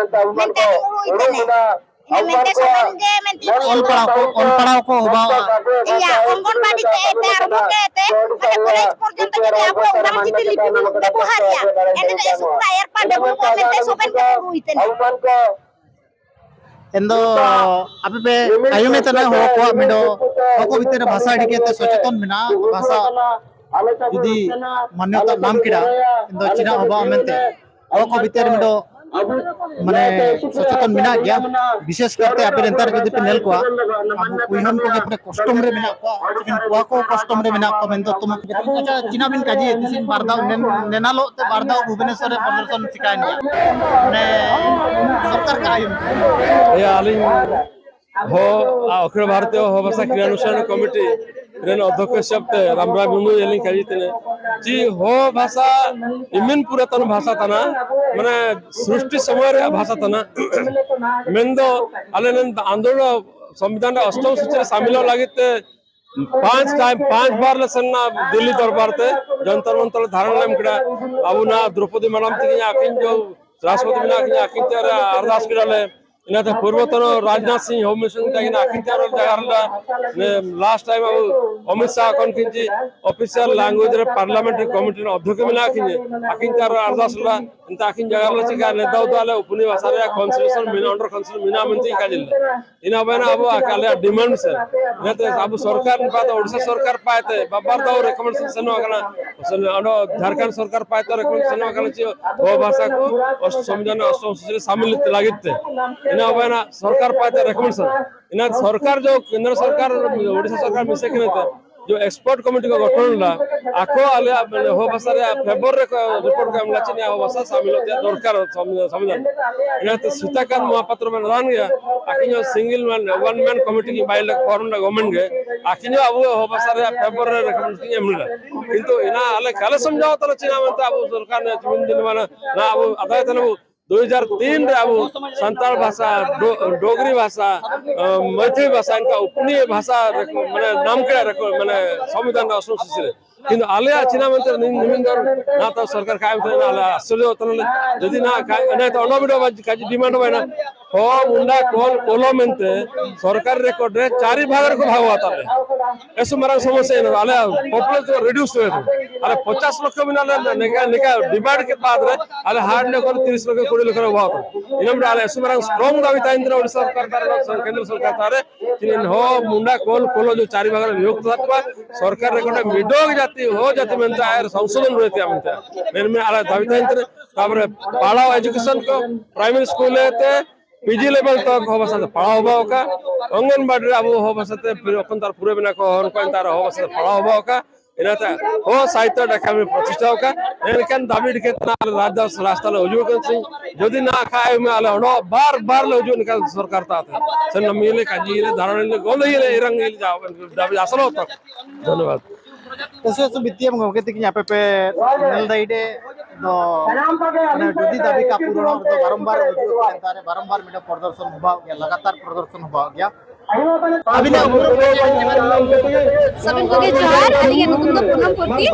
ᱢᱮᱱᱛᱮ ᱟᱹᱞᱤᱧ ᱩᱲᱩᱭ ᱛᱮᱱᱮ᱾ ᱦᱮᱸ, ᱢᱮᱱᱛᱮ ᱥᱚᱵᱮᱱ ᱜᱮ ᱢᱮᱱᱛᱮ ᱚᱞ ᱯᱟᱲᱦᱟᱣ ᱠᱚ, ᱚᱞ ᱯᱟᱲᱦᱟᱣ ᱠᱚ ᱚᱵᱷᱟᱵᱟ᱾ ᱤᱭᱟ, ᱚᱝᱜᱚᱱᱵᱟᱲᱤ ᱛᱮ ᱮᱛᱮ ᱟᱨᱟᱢᱵᱷᱚ ᱠᱮᱫ ᱛᱮ, ᱢᱟᱱᱮ ᱠᱚᱞᱮᱡᱽ ᱯᱚᱨᱡᱚᱱᱛᱚ ᱡᱩᱫᱤ ᱟᱵᱚ ᱚᱞᱪᱤᱠᱤ ᱞᱤᱯᱤ ᱵᱚ ᱵᱮᱵᱚᱦᱟᱨ ᱮᱭᱟ, ᱮᱱ ᱨᱮᱫᱚ ᱮᱥᱩᱨᱟ ᱮᱨ ᱯᱟᱭ ᱰᱮᱵᱷᱞᱚᱯᱚᱜ ᱢᱮᱱᱛᱮ ᱥᱚᱵᱮᱱ ᱜᱮ ᱩᱲᱩᱭ ᱛᱮᱱᱮ᱾ ᱮᱱ ᱫᱚ ᱟᱯᱮ ᱯᱮ ᱟᱭᱩᱢᱮ ᱛᱟᱦᱮᱱᱟ ᱦᱚᱲ ᱠᱚᱣᱟᱜ ᱢᱤᱫ ᱫᱚ ᱦᱚᱲ ᱠᱚ ᱵᱷᱤᱛᱤᱨ ᱨᱮ ᱵᱷᱟᱥᱟ ᱟᱹᱰᱤ ᱠᱟᱛᱮ ᱥᱚᱪᱮᱛᱚᱱ ᱢᱮᱱᱟᱜᱼᱟ, ᱵᱷᱟᱥᱟ ᱡᱩᱫᱤ ᱢᱟᱱᱭᱚᱛᱟ ᱧᱟᱢ ᱠᱮᱫᱟ, ᱮᱱ ᱫᱚ ᱪᱮᱫᱟᱜ ᱦᱚᱸ ᱵᱟᱝ ᱢᱮᱱᱛᱮ ᱦᱚᱲ ᱠᱚ ᱵᱷᱤᱛᱤᱨ ᱨᱮ ᱢᱤᱫ ᱫᱚ ᱢᱟᱱᱮ ᱥᱚᱪᱮᱛᱚᱱ ᱢᱮᱱᱟᱜ ᱜᱮᱭᱟ᱾ ᱵᱤᱥᱮᱥ ᱠᱟᱨᱛᱮ ᱟᱯᱮ ᱱᱮᱛᱟᱨ ᱡᱩᱫᱤ ᱯᱮ ᱧᱮᱞ ᱠᱚᱣᱟ, ᱟᱵᱚ ᱠᱩᱲᱤ ᱦᱚᱯᱚᱱ ᱠᱚᱜᱮ ᱯᱩᱨᱟᱹ ᱠᱚᱥᱴᱚᱢ ᱨᱮ ᱢᱮᱱᱟᱜ ᱠᱚᱣᱟ, ᱠᱚᱲᱟ ᱠᱚ ᱠᱚᱥᱴᱚᱢ ᱨᱮ ᱢᱮᱱᱟᱜ ᱠᱚᱣᱟ ᱢᱮᱱᱫᱚ ᱛᱩᱢ-, ᱟᱪᱪᱷᱟ, ᱪᱤᱱᱟ ᱵᱤᱱ ᱠᱟᱡᱮ ᱛᱤᱥᱤᱱ ᱵᱟᱨ ᱫᱷᱟᱣ ᱱᱮᱱ-, ᱱᱮᱱᱟᱞᱚᱜ ᱛᱮ ᱵᱟᱨ ᱫᱷᱟᱣ ᱵᱷᱩᱵᱽᱱᱮᱥᱚᱨ ᱨᱮ ᱯᱨᱚᱫᱚᱨᱥᱚᱱ ᱪᱤᱠᱟᱭᱮᱱ ᱜᱮᱭᱟ, ᱢᱟᱱᱮ ᱥᱚᱨᱠᱟᱨ ᱠᱟᱜ ᱟᱭᱩᱨ ᱛᱮ᱾ ᱭᱟ, ᱟᱹᱞᱤᱧ ᱦᱚᱸ ᱚᱠᱷᱤᱞ ᱵᱷᱟᱨᱚᱛᱤᱭᱚ ᱦᱚ ᱵᱷᱟᱥᱟ ᱠᱨᱤᱭᱟᱱᱩᱥᱴᱷᱟᱱ ᱠᱚᱢᱤᱴᱤ ᱨᱮᱱ ᱚᱫᱷᱭᱚᱠᱷᱚ ᱦᱤᱥᱟᱹᱵ ᱛᱮ ᱨᱟᱢᱨᱟᱭ ᱢᱩᱨᱢᱩ ᱟᱹᱞᱤᱧ ᱠᱟᱡᱮ ᱛᱮᱱᱮ ᱪᱤ ᱦᱚ ᱵᱷᱟᱥᱟ ᱤᱢᱤᱱ ᱯᱩᱨᱟᱛᱚᱱ ᱵᱷᱟᱥᱟ ᱛᱟᱱᱟ, ᱢᱟᱱᱮ ᱥᱨᱤᱥᱴᱤ ᱥᱚᱢᱚᱭ ᱨᱮᱭᱟᱜ ᱵᱷᱟᱥᱟ ᱛᱟᱱᱟ᱾ ᱢᱮᱱᱫᱚ ᱟᱞᱮ ᱱᱚᱱ ᱟᱱᱫᱳᱞᱚᱱ ᱥᱚᱝᱵᱤᱫᱷᱟᱱ ᱨᱮ ᱚᱥᱴᱚᱢ ᱥᱩᱪᱤ ᱨᱮ ᱥᱟᱢᱤᱞᱚᱜ ᱞᱟᱹᱜᱤᱫ ᱛᱮ ᱯᱟᱸᱪ ᱴᱟᱭᱤᱢ, ᱯᱟᱸᱪ ᱵᱟᱨ ᱞᱮ ᱥᱮᱱ ᱮᱱᱟ ᱫᱤᱞᱞᱤ ᱫᱚᱨᱵᱟᱨ ᱛᱮ, ᱡᱚᱱᱛᱚᱨ ᱢᱚᱱᱛᱚᱨ ᱨᱮ ᱫᱷᱟᱨᱱᱟ ᱞᱮ ᱮᱢ ᱠᱮᱫᱟ᱾ ᱟᱵᱚ ᱱᱟ ᱫᱨᱚᱯᱚᱫᱤ ᱢᱟᱰᱟᱢ ᱛᱟᱹᱠᱤᱱ ᱟᱹᱠᱤᱱ ᱡᱚ ᱨᱟᱥᱴᱨᱚᱯᱚᱛᱤ ᱢᱮᱱᱟᱜ ᱠᱤᱱᱟ, ᱟᱹᱠᱤᱱ ᱴᱷᱮᱱ ᱨᱮ ᱟᱨᱫᱟᱥ ᱠᱮᱫᱟ ᱞᱮ᱾ ᱤᱱᱟᱹᱛᱮ ᱯᱩᱨᱵᱚᱛᱚᱱ ᱨᱟᱡᱽᱱᱟᱛᱷ ᱥᱤᱝ ᱦᱳᱢ ᱢᱤᱱᱤᱥᱴᱟᱨ ᱛᱟᱦᱮᱸ ᱠᱟᱱᱟ, ᱟᱹᱠᱤᱱ ᱴᱷᱮᱱ ᱨᱮ ᱡᱟᱦᱟᱸ ᱞᱮᱠᱟ ᱞᱟᱥᱴ ᱴᱟᱭᱤᱢ ᱟᱵᱚ ᱚᱢᱤᱛ ᱥᱟᱦ ᱠᱷᱚᱱ ᱠᱤᱱ ᱪᱮᱫ ᱚᱯᱷᱤᱥᱤᱭᱟᱞ ᱞᱮᱝᱜᱩᱭᱮᱡᱽ ᱨᱮ ᱯᱟᱨᱞᱟᱢᱮᱱᱴ ᱨᱮ ᱠᱚᱢᱤᱴᱤ ᱨᱮᱱ ᱚᱫᱽᱫᱷᱚᱠᱷᱚ ᱢᱮᱱᱟᱜ ᱠᱤᱱᱟ, ᱟᱹᱠᱤᱱ ᱴᱷᱮᱱ ᱨᱮ ᱟᱨᱫᱟᱥ ᱞᱮᱫᱟ᱾ ᱮᱱᱛᱮ ᱟᱹᱠᱤᱱ ᱡᱟᱭᱜᱟ ᱨᱮᱞᱮ ᱪᱤᱠᱟ ᱱᱮᱛᱟᱨ ᱫᱚ ᱟᱞᱮ ᱩᱯᱱᱤ ᱵᱷᱟᱥᱟ ᱨᱮᱭᱟᱜ ᱠᱚᱱᱥᱮᱥᱚᱱ ᱢᱮᱱᱟᱜᱼᱟ, ᱚᱸᱰᱮ ᱠᱚᱱᱥᱮᱥᱚᱱ ᱢᱮᱱᱟᱜᱼᱟ ᱢᱮᱱᱛᱮ ᱤᱱᱠᱟ ᱡᱤᱞ ᱞᱮ ᱤᱱᱟ ᱵᱮᱱᱟ ᱟᱵᱚ ᱟᱞᱮᱭᱟᱜ ᱰᱤᱢᱟᱱᱰ ᱥᱮ, ᱡᱟᱛᱮ ᱟᱵᱚ ᱥᱚᱨᱠᱟᱨ ᱱᱤᱯᱟᱛ ᱳᱰᱤᱥᱟ ᱥᱚᱨᱠᱟᱨ ᱯᱟᱭᱛᱮ ᱵᱟᱵᱟᱨ ᱫᱟᱣ ᱨᱮᱠᱚᱢᱮᱱᱰᱮᱥᱚᱱ ᱥᱮᱱᱚᱜ ᱠᱟᱱᱟ, ᱥᱮ ᱚᱸᱰᱮ ᱡᱷᱟᱲᱠᱷᱚᱸᱰ ᱥᱚᱨᱠᱟᱨ ᱯᱟᱭᱛᱮ ᱨᱮᱠᱚᱢᱮᱱᱰᱮᱥᱚᱱ ᱥᱮᱱᱚᱜ ᱠᱟᱱᱟ ᱪᱮ ᱦᱚ ᱵᱷᱟᱥᱟ ᱠᱚ ᱚᱥ-, ᱥᱚᱝᱵᱤᱫᱷᱟᱱ ᱨᱮ ᱚᱥᱴᱚᱢ ᱥᱩᱪᱤ ᱨᱮ ᱥᱟᱢᱤᱞ ᱞᱟᱹᱜᱤᱫ ᱛᱮ᱾ ᱤᱱᱟ ᱵᱮᱱᱟ ᱥᱚᱨᱠᱟᱨ ᱯᱟᱭᱛᱮ ᱨᱮᱠᱚᱢᱮᱱᱰᱮᱥᱚᱱ, ᱤᱱᱟ ᱥᱚᱨᱠᱟᱨ ᱡᱚ ᱠᱮᱱᱫᱨᱚ ᱥᱚᱨᱠᱟᱨ, ᱳᱰᱤᱥᱟ ᱥᱚᱨᱠᱟᱨ ᱢᱤᱥᱮ ᱠᱟᱱᱟ ᱛᱮ ᱡᱚ ᱮᱠᱥᱯᱟᱨᱴ ᱠᱚᱢᱤᱴᱤ ᱠᱚ ᱜᱚᱴᱷᱚᱱ ᱞᱮᱫᱟ, ᱟᱠᱚ ᱟᱞᱮᱭᱟᱜ ᱢᱟᱱᱮ ᱦᱚ ᱵᱷᱟᱥᱟ ᱨᱮᱭᱟᱜ ᱯᱷᱮᱵᱚᱨ ᱨᱮᱠᱚ ᱨᱤᱯᱳᱨᱴ ᱠᱚ ᱮᱢ ᱞᱮᱫᱟ, ᱪᱮᱫ ᱱᱤᱭᱟᱹ ᱦᱚ ᱵᱷᱟᱥᱟ ᱥᱟᱢᱤᱞᱚᱜ ᱛᱮ ᱫᱚᱨᱠᱟᱨ ᱥᱚᱢᱵᱤᱫᱷᱟᱱ᱾ ᱤᱱᱟᱹᱛᱮ ᱥᱤᱛᱟᱠᱟᱱᱛ ᱢᱚᱦᱟᱯᱟᱛᱨᱚ ᱢᱮᱱ ᱨᱟᱱ ᱜᱮᱭᱟ, ᱟᱹᱠᱤᱱ ᱦᱚᱸ ᱥᱤᱝᱜᱮᱞ ᱢᱮᱱ, ᱳᱣᱟᱱ ᱢᱮᱱ ᱠᱚᱢᱤᱴᱤ ᱠᱤᱱ ᱵᱟᱭ ᱞᱮᱫ ᱯᱷᱚᱨᱢ ᱞᱮᱫᱟ ᱜᱚᱵᱷᱚᱨᱱᱢᱮᱱᱴ ᱜᱮ, ᱟᱹᱠᱤᱱ ᱦᱚᱸ ᱟᱵᱚ ᱦᱚ ᱵᱷᱟᱥᱟ ᱨᱮᱭᱟᱜ ᱯᱷᱮᱵᱚᱨ ᱨᱮ ᱨᱮᱠᱚᱢᱮᱱᱰ ᱠᱤᱱ ᱮᱢ ᱞᱮᱫᱟ᱾ ᱠᱤᱱᱛᱩ ᱤᱱᱟ ᱟᱞᱮ ᱠᱟᱞᱮ ᱥᱚᱢᱡᱷᱟᱣ ᱛᱟᱞᱮ ᱪᱮᱫ ᱢᱮᱱᱛᱮ ᱟᱵᱚ ᱥᱚᱨᱠᱟᱨ ᱱᱮ ᱛᱤᱱ ᱫᱤᱱ ᱢᱟᱱᱮ ᱱᱟ ᱟᱵᱚ ᱟᱫᱟᱭ ᱛᱟᱞᱮ ᱵᱚ ᱫᱩ ᱦᱟᱡᱟᱨ ᱛᱤᱱ ᱨᱮ ᱟᱵᱚ ᱥᱟᱱᱛᱟᱲ ᱵᱷᱟᱥᱟ, ᱰᱚ-, ᱰᱳᱜᱽᱨᱤ ᱵᱷᱟᱥᱟ, ᱟᱸ, ᱢᱟᱹᱭᱛᱷᱤ ᱵᱷᱟᱥᱟ, ᱤᱱᱠᱟ ᱩᱯᱱᱤᱭᱟᱹ ᱵᱷᱟᱥᱟ ᱨᱮᱠᱚ, ᱢᱟᱱᱮ, ᱱᱟᱢ ᱠᱮᱫᱟ ᱨᱮᱠᱚ, ᱢᱟᱱᱮ, ᱥᱚᱝᱵᱤᱫᱷᱟᱱ ᱨᱮ ᱚᱥᱚᱝᱥᱩᱪᱤ ᱨᱮ᱾ ᱠᱤᱱᱛᱩ ᱟᱞᱮᱭᱟᱜ ᱪᱤᱱᱟ ᱢᱮᱱᱛᱮ ᱱᱤᱱ-, ᱱᱤᱢᱤᱱ ᱫᱚ ᱱᱟ ᱛᱚ ᱥᱚᱨᱠᱟᱨ ᱠᱷᱟᱭ ᱢᱮᱱᱛᱮ ᱟᱞᱮ ᱟᱥᱪᱚᱨᱡᱚ ᱛᱟᱦᱞᱮ ᱡᱩᱫᱤ ᱱᱟ ᱠᱷᱟᱭ, ᱚᱱᱟ ᱛᱚ ᱚᱱᱟ ᱵᱤᱰᱟᱹ ᱵᱟᱡ-, ᱠᱟᱡᱤ ᱰᱤᱢᱟᱱᱰ ᱵᱟᱭᱱᱟ᱾ ᱦᱚ ᱢᱩᱱᱰᱟ ᱠᱚᱞ ᱠᱚᱞᱚ ᱢᱮᱱᱛᱮ ᱥᱚᱨᱠᱟᱨ ᱨᱮᱠᱚᱨᱰ ᱨᱮ ᱪᱟᱨᱤ ᱵᱷᱟᱜᱽ ᱨᱮᱠᱚ ᱵᱷᱟᱜᱽ ᱦᱟᱛᱟᱣ ᱞᱮᱫ᱾ ᱮᱥ ᱢᱟᱨᱟᱝ ᱥᱚᱢᱚᱥᱥᱟ ᱮᱱᱟ, ᱟᱞᱮ ᱯᱚᱯᱩᱞᱮᱥᱚᱱ ᱨᱤᱰᱤᱭᱩᱥ ᱦᱩᱭ ᱮᱱᱟ᱾ ᱟᱞᱮ ᱯᱚᱪᱟᱥ ᱞᱚᱠᱷ ᱢᱮᱱᱟᱜ ᱞᱮ, ᱱᱮᱠᱟ, ᱱᱮᱠᱟ ᱰᱤᱢᱟᱱᱰ ᱠᱮᱫ ᱵᱟᱫ ᱨᱮ ᱟᱞᱮ ᱦᱟᱨᱰ ᱞᱮ ᱠᱷᱚᱱ ᱛᱤᱨᱤᱥ ᱞᱚᱠᱷ ᱠᱩᱲᱤ ᱞᱚᱠᱷ ᱨᱮ ᱵᱷᱟᱜᱽ ᱦᱟᱛᱟᱣ᱾ ᱤᱱᱟᱹ ᱢᱤᱫᱴᱟᱝ ᱟᱞᱮ ᱮᱥ ᱢᱟᱨᱟᱝ ᱥᱴᱨᱚᱝ ᱫᱟᱵᱤ ᱛᱟᱦᱮᱱ ᱛᱟᱞᱮ ᱳᱰᱤᱥᱟ ᱥᱚᱨᱠᱟᱨ ᱛᱟᱞᱮ, ᱠᱮᱱᱫᱨᱚ ᱥᱚᱨᱠᱟᱨ ᱛᱟᱞᱮ, ᱪᱤᱱ ᱦᱚ ᱢᱩᱱᱰᱟ ᱠᱚᱞ ᱠᱚᱞᱚ ᱡᱚ ᱪᱟᱨᱤ ᱵᱷᱟᱜᱽ ᱨᱮ ᱵᱤᱵᱷᱚᱠᱛ ᱛᱟᱦᱮᱸ ᱠᱚᱣᱟ᱾ ᱥᱚᱨᱠᱟᱨ ᱨᱮ ᱠᱚᱴᱟ ᱢᱤᱰᱚᱜ ᱡᱟᱹᱛᱤ ᱦᱚ ᱡᱟᱹᱛᱤ ᱢᱮᱱᱛᱮ ᱟᱨ ᱥᱚᱝᱥᱳᱫᱷᱚᱱ ᱨᱮ ᱛᱮᱭᱟ ᱢᱮᱱᱛᱮ ᱢᱮᱱ ᱢᱮ ᱟᱞᱮ ᱫᱟᱵᱤ ᱛᱟᱦᱮᱱ ᱛᱮ᱾ ᱛᱟᱯᱚᱨᱮ ᱯᱟᱲᱦᱟᱣ ᱮᱡᱩᱠᱮᱥᱚᱱ ᱠᱚ ᱯᱨᱟᱭᱢᱟᱨᱤ ᱥᱠᱩᱞ ᱛᱮ ᱯᱤᱡᱤ ᱞᱮᱵᱮᱞ ᱛᱚᱠ ᱦᱚ ᱵᱷᱟᱥᱟ ᱛᱮ ᱯᱟᱲᱦᱟᱣ ᱦᱚᱵᱟ ᱚᱠᱟ, ᱚᱝᱜᱚᱱᱵᱟᱲᱤ ᱨᱮ ᱟᱵᱚ ᱦᱚ ᱵᱷᱟᱥᱟ ᱛᱮ ᱯᱩᱨᱟᱹ ᱚᱠᱚᱱ ᱛᱟᱨ ᱯᱩᱨᱟᱹ ᱢᱮᱱᱟᱜ ᱠᱚ ᱦᱚᱲ ᱠᱚ ᱮᱱᱛᱮ ᱟᱨ ᱦᱚ ᱵᱷᱟᱥᱟ ᱛᱮ ᱯᱟᱲᱦᱟᱣ ᱦᱚᱵᱟ ᱚᱠᱟ, ᱤᱱᱟᱹᱛᱮ ᱦᱚ ᱥᱟᱦᱤᱛᱭᱚ ᱮᱠᱟᱰᱮᱢᱤ ᱯᱨᱚᱛᱤᱥᱴᱷᱟ ᱚᱠᱟ᱾ ᱮᱱᱠᱷᱟᱱ ᱫᱟᱵᱤ ᱰᱤᱠᱮ ᱛᱟᱱᱟ ᱨᱟᱡᱽ ᱨᱟᱥᱛᱟ ᱞᱮ ᱦᱤᱡᱩᱜ ᱠᱟᱱ ᱥᱮ ᱡᱩᱫᱤ ᱱᱟ ᱠᱷᱟᱭ ᱢᱮ ᱟᱞᱮ ᱚᱱᱟ ᱵᱟᱨ ᱵᱟᱨ ᱞᱮ ᱦᱤᱡᱩᱜ ᱱᱤᱠᱟᱱ ᱥᱚᱨᱠᱟᱨ ᱛᱟᱛᱮ ᱥᱮ ᱱᱟ ᱢᱤᱞᱮ ᱠᱟᱡᱤ ᱞᱮ ᱫᱷᱟᱨᱚᱱ ᱞᱮ ᱜᱚᱞ ᱞᱮ ᱤᱨᱟᱝ ᱞᱮ ᱡᱟᱣ ᱫᱟᱵᱤ ᱟᱥᱚᱞ ᱛᱚ᱾ ᱫᱷᱚᱱᱭᱚᱵᱟᱫ᱾ ᱛᱚᱥᱮ ᱥᱩ ᱵᱤᱛᱤᱭᱟᱢ ᱜᱚᱢᱠᱮ ᱛᱤᱠᱤᱱ ᱟᱯᱮ ᱯᱮ ᱧᱮᱞ ᱫᱟ ᱤᱰᱮ ᱫᱚ ᱢᱟᱱᱮ ᱡᱩᱫᱤ ᱫᱟᱵᱤ ᱠᱟᱯᱩᱨᱚᱱ ᱫᱚ ᱵᱟᱨᱚᱢᱵᱟᱨ ᱦᱤᱡᱩᱜ ᱠᱟᱱ ᱛᱟᱨᱮ ᱵᱟᱨᱚᱢᱵᱟᱨ ᱢᱤᱫᱴᱮᱱ ᱯᱨᱚᱫᱚᱨᱥᱚᱱ ᱦᱚᱵᱟᱣ ᱜᱮᱭᱟ, ᱞᱟᱜᱟᱛᱟᱨ ᱯᱨᱚᱫᱚᱨᱥᱚᱱ ᱦᱚᱵᱟᱣ ᱜᱮᱭᱟ᱾ ᱟᱹᱵᱤᱱᱟᱜ ᱩᱯᱨᱩᱢ ᱠᱚ ᱧᱮᱞ ᱧᱟᱢᱟ᱾ ᱥᱟᱵᱤᱱ ᱠᱚᱜᱮ ᱡᱚᱦᱟᱨ, ᱟᱹᱞᱤᱧᱟᱜ ᱧᱩᱛᱩᱢ ᱫᱚ ᱯᱩᱱᱟᱢ ᱯᱩᱨᱛᱤ᱾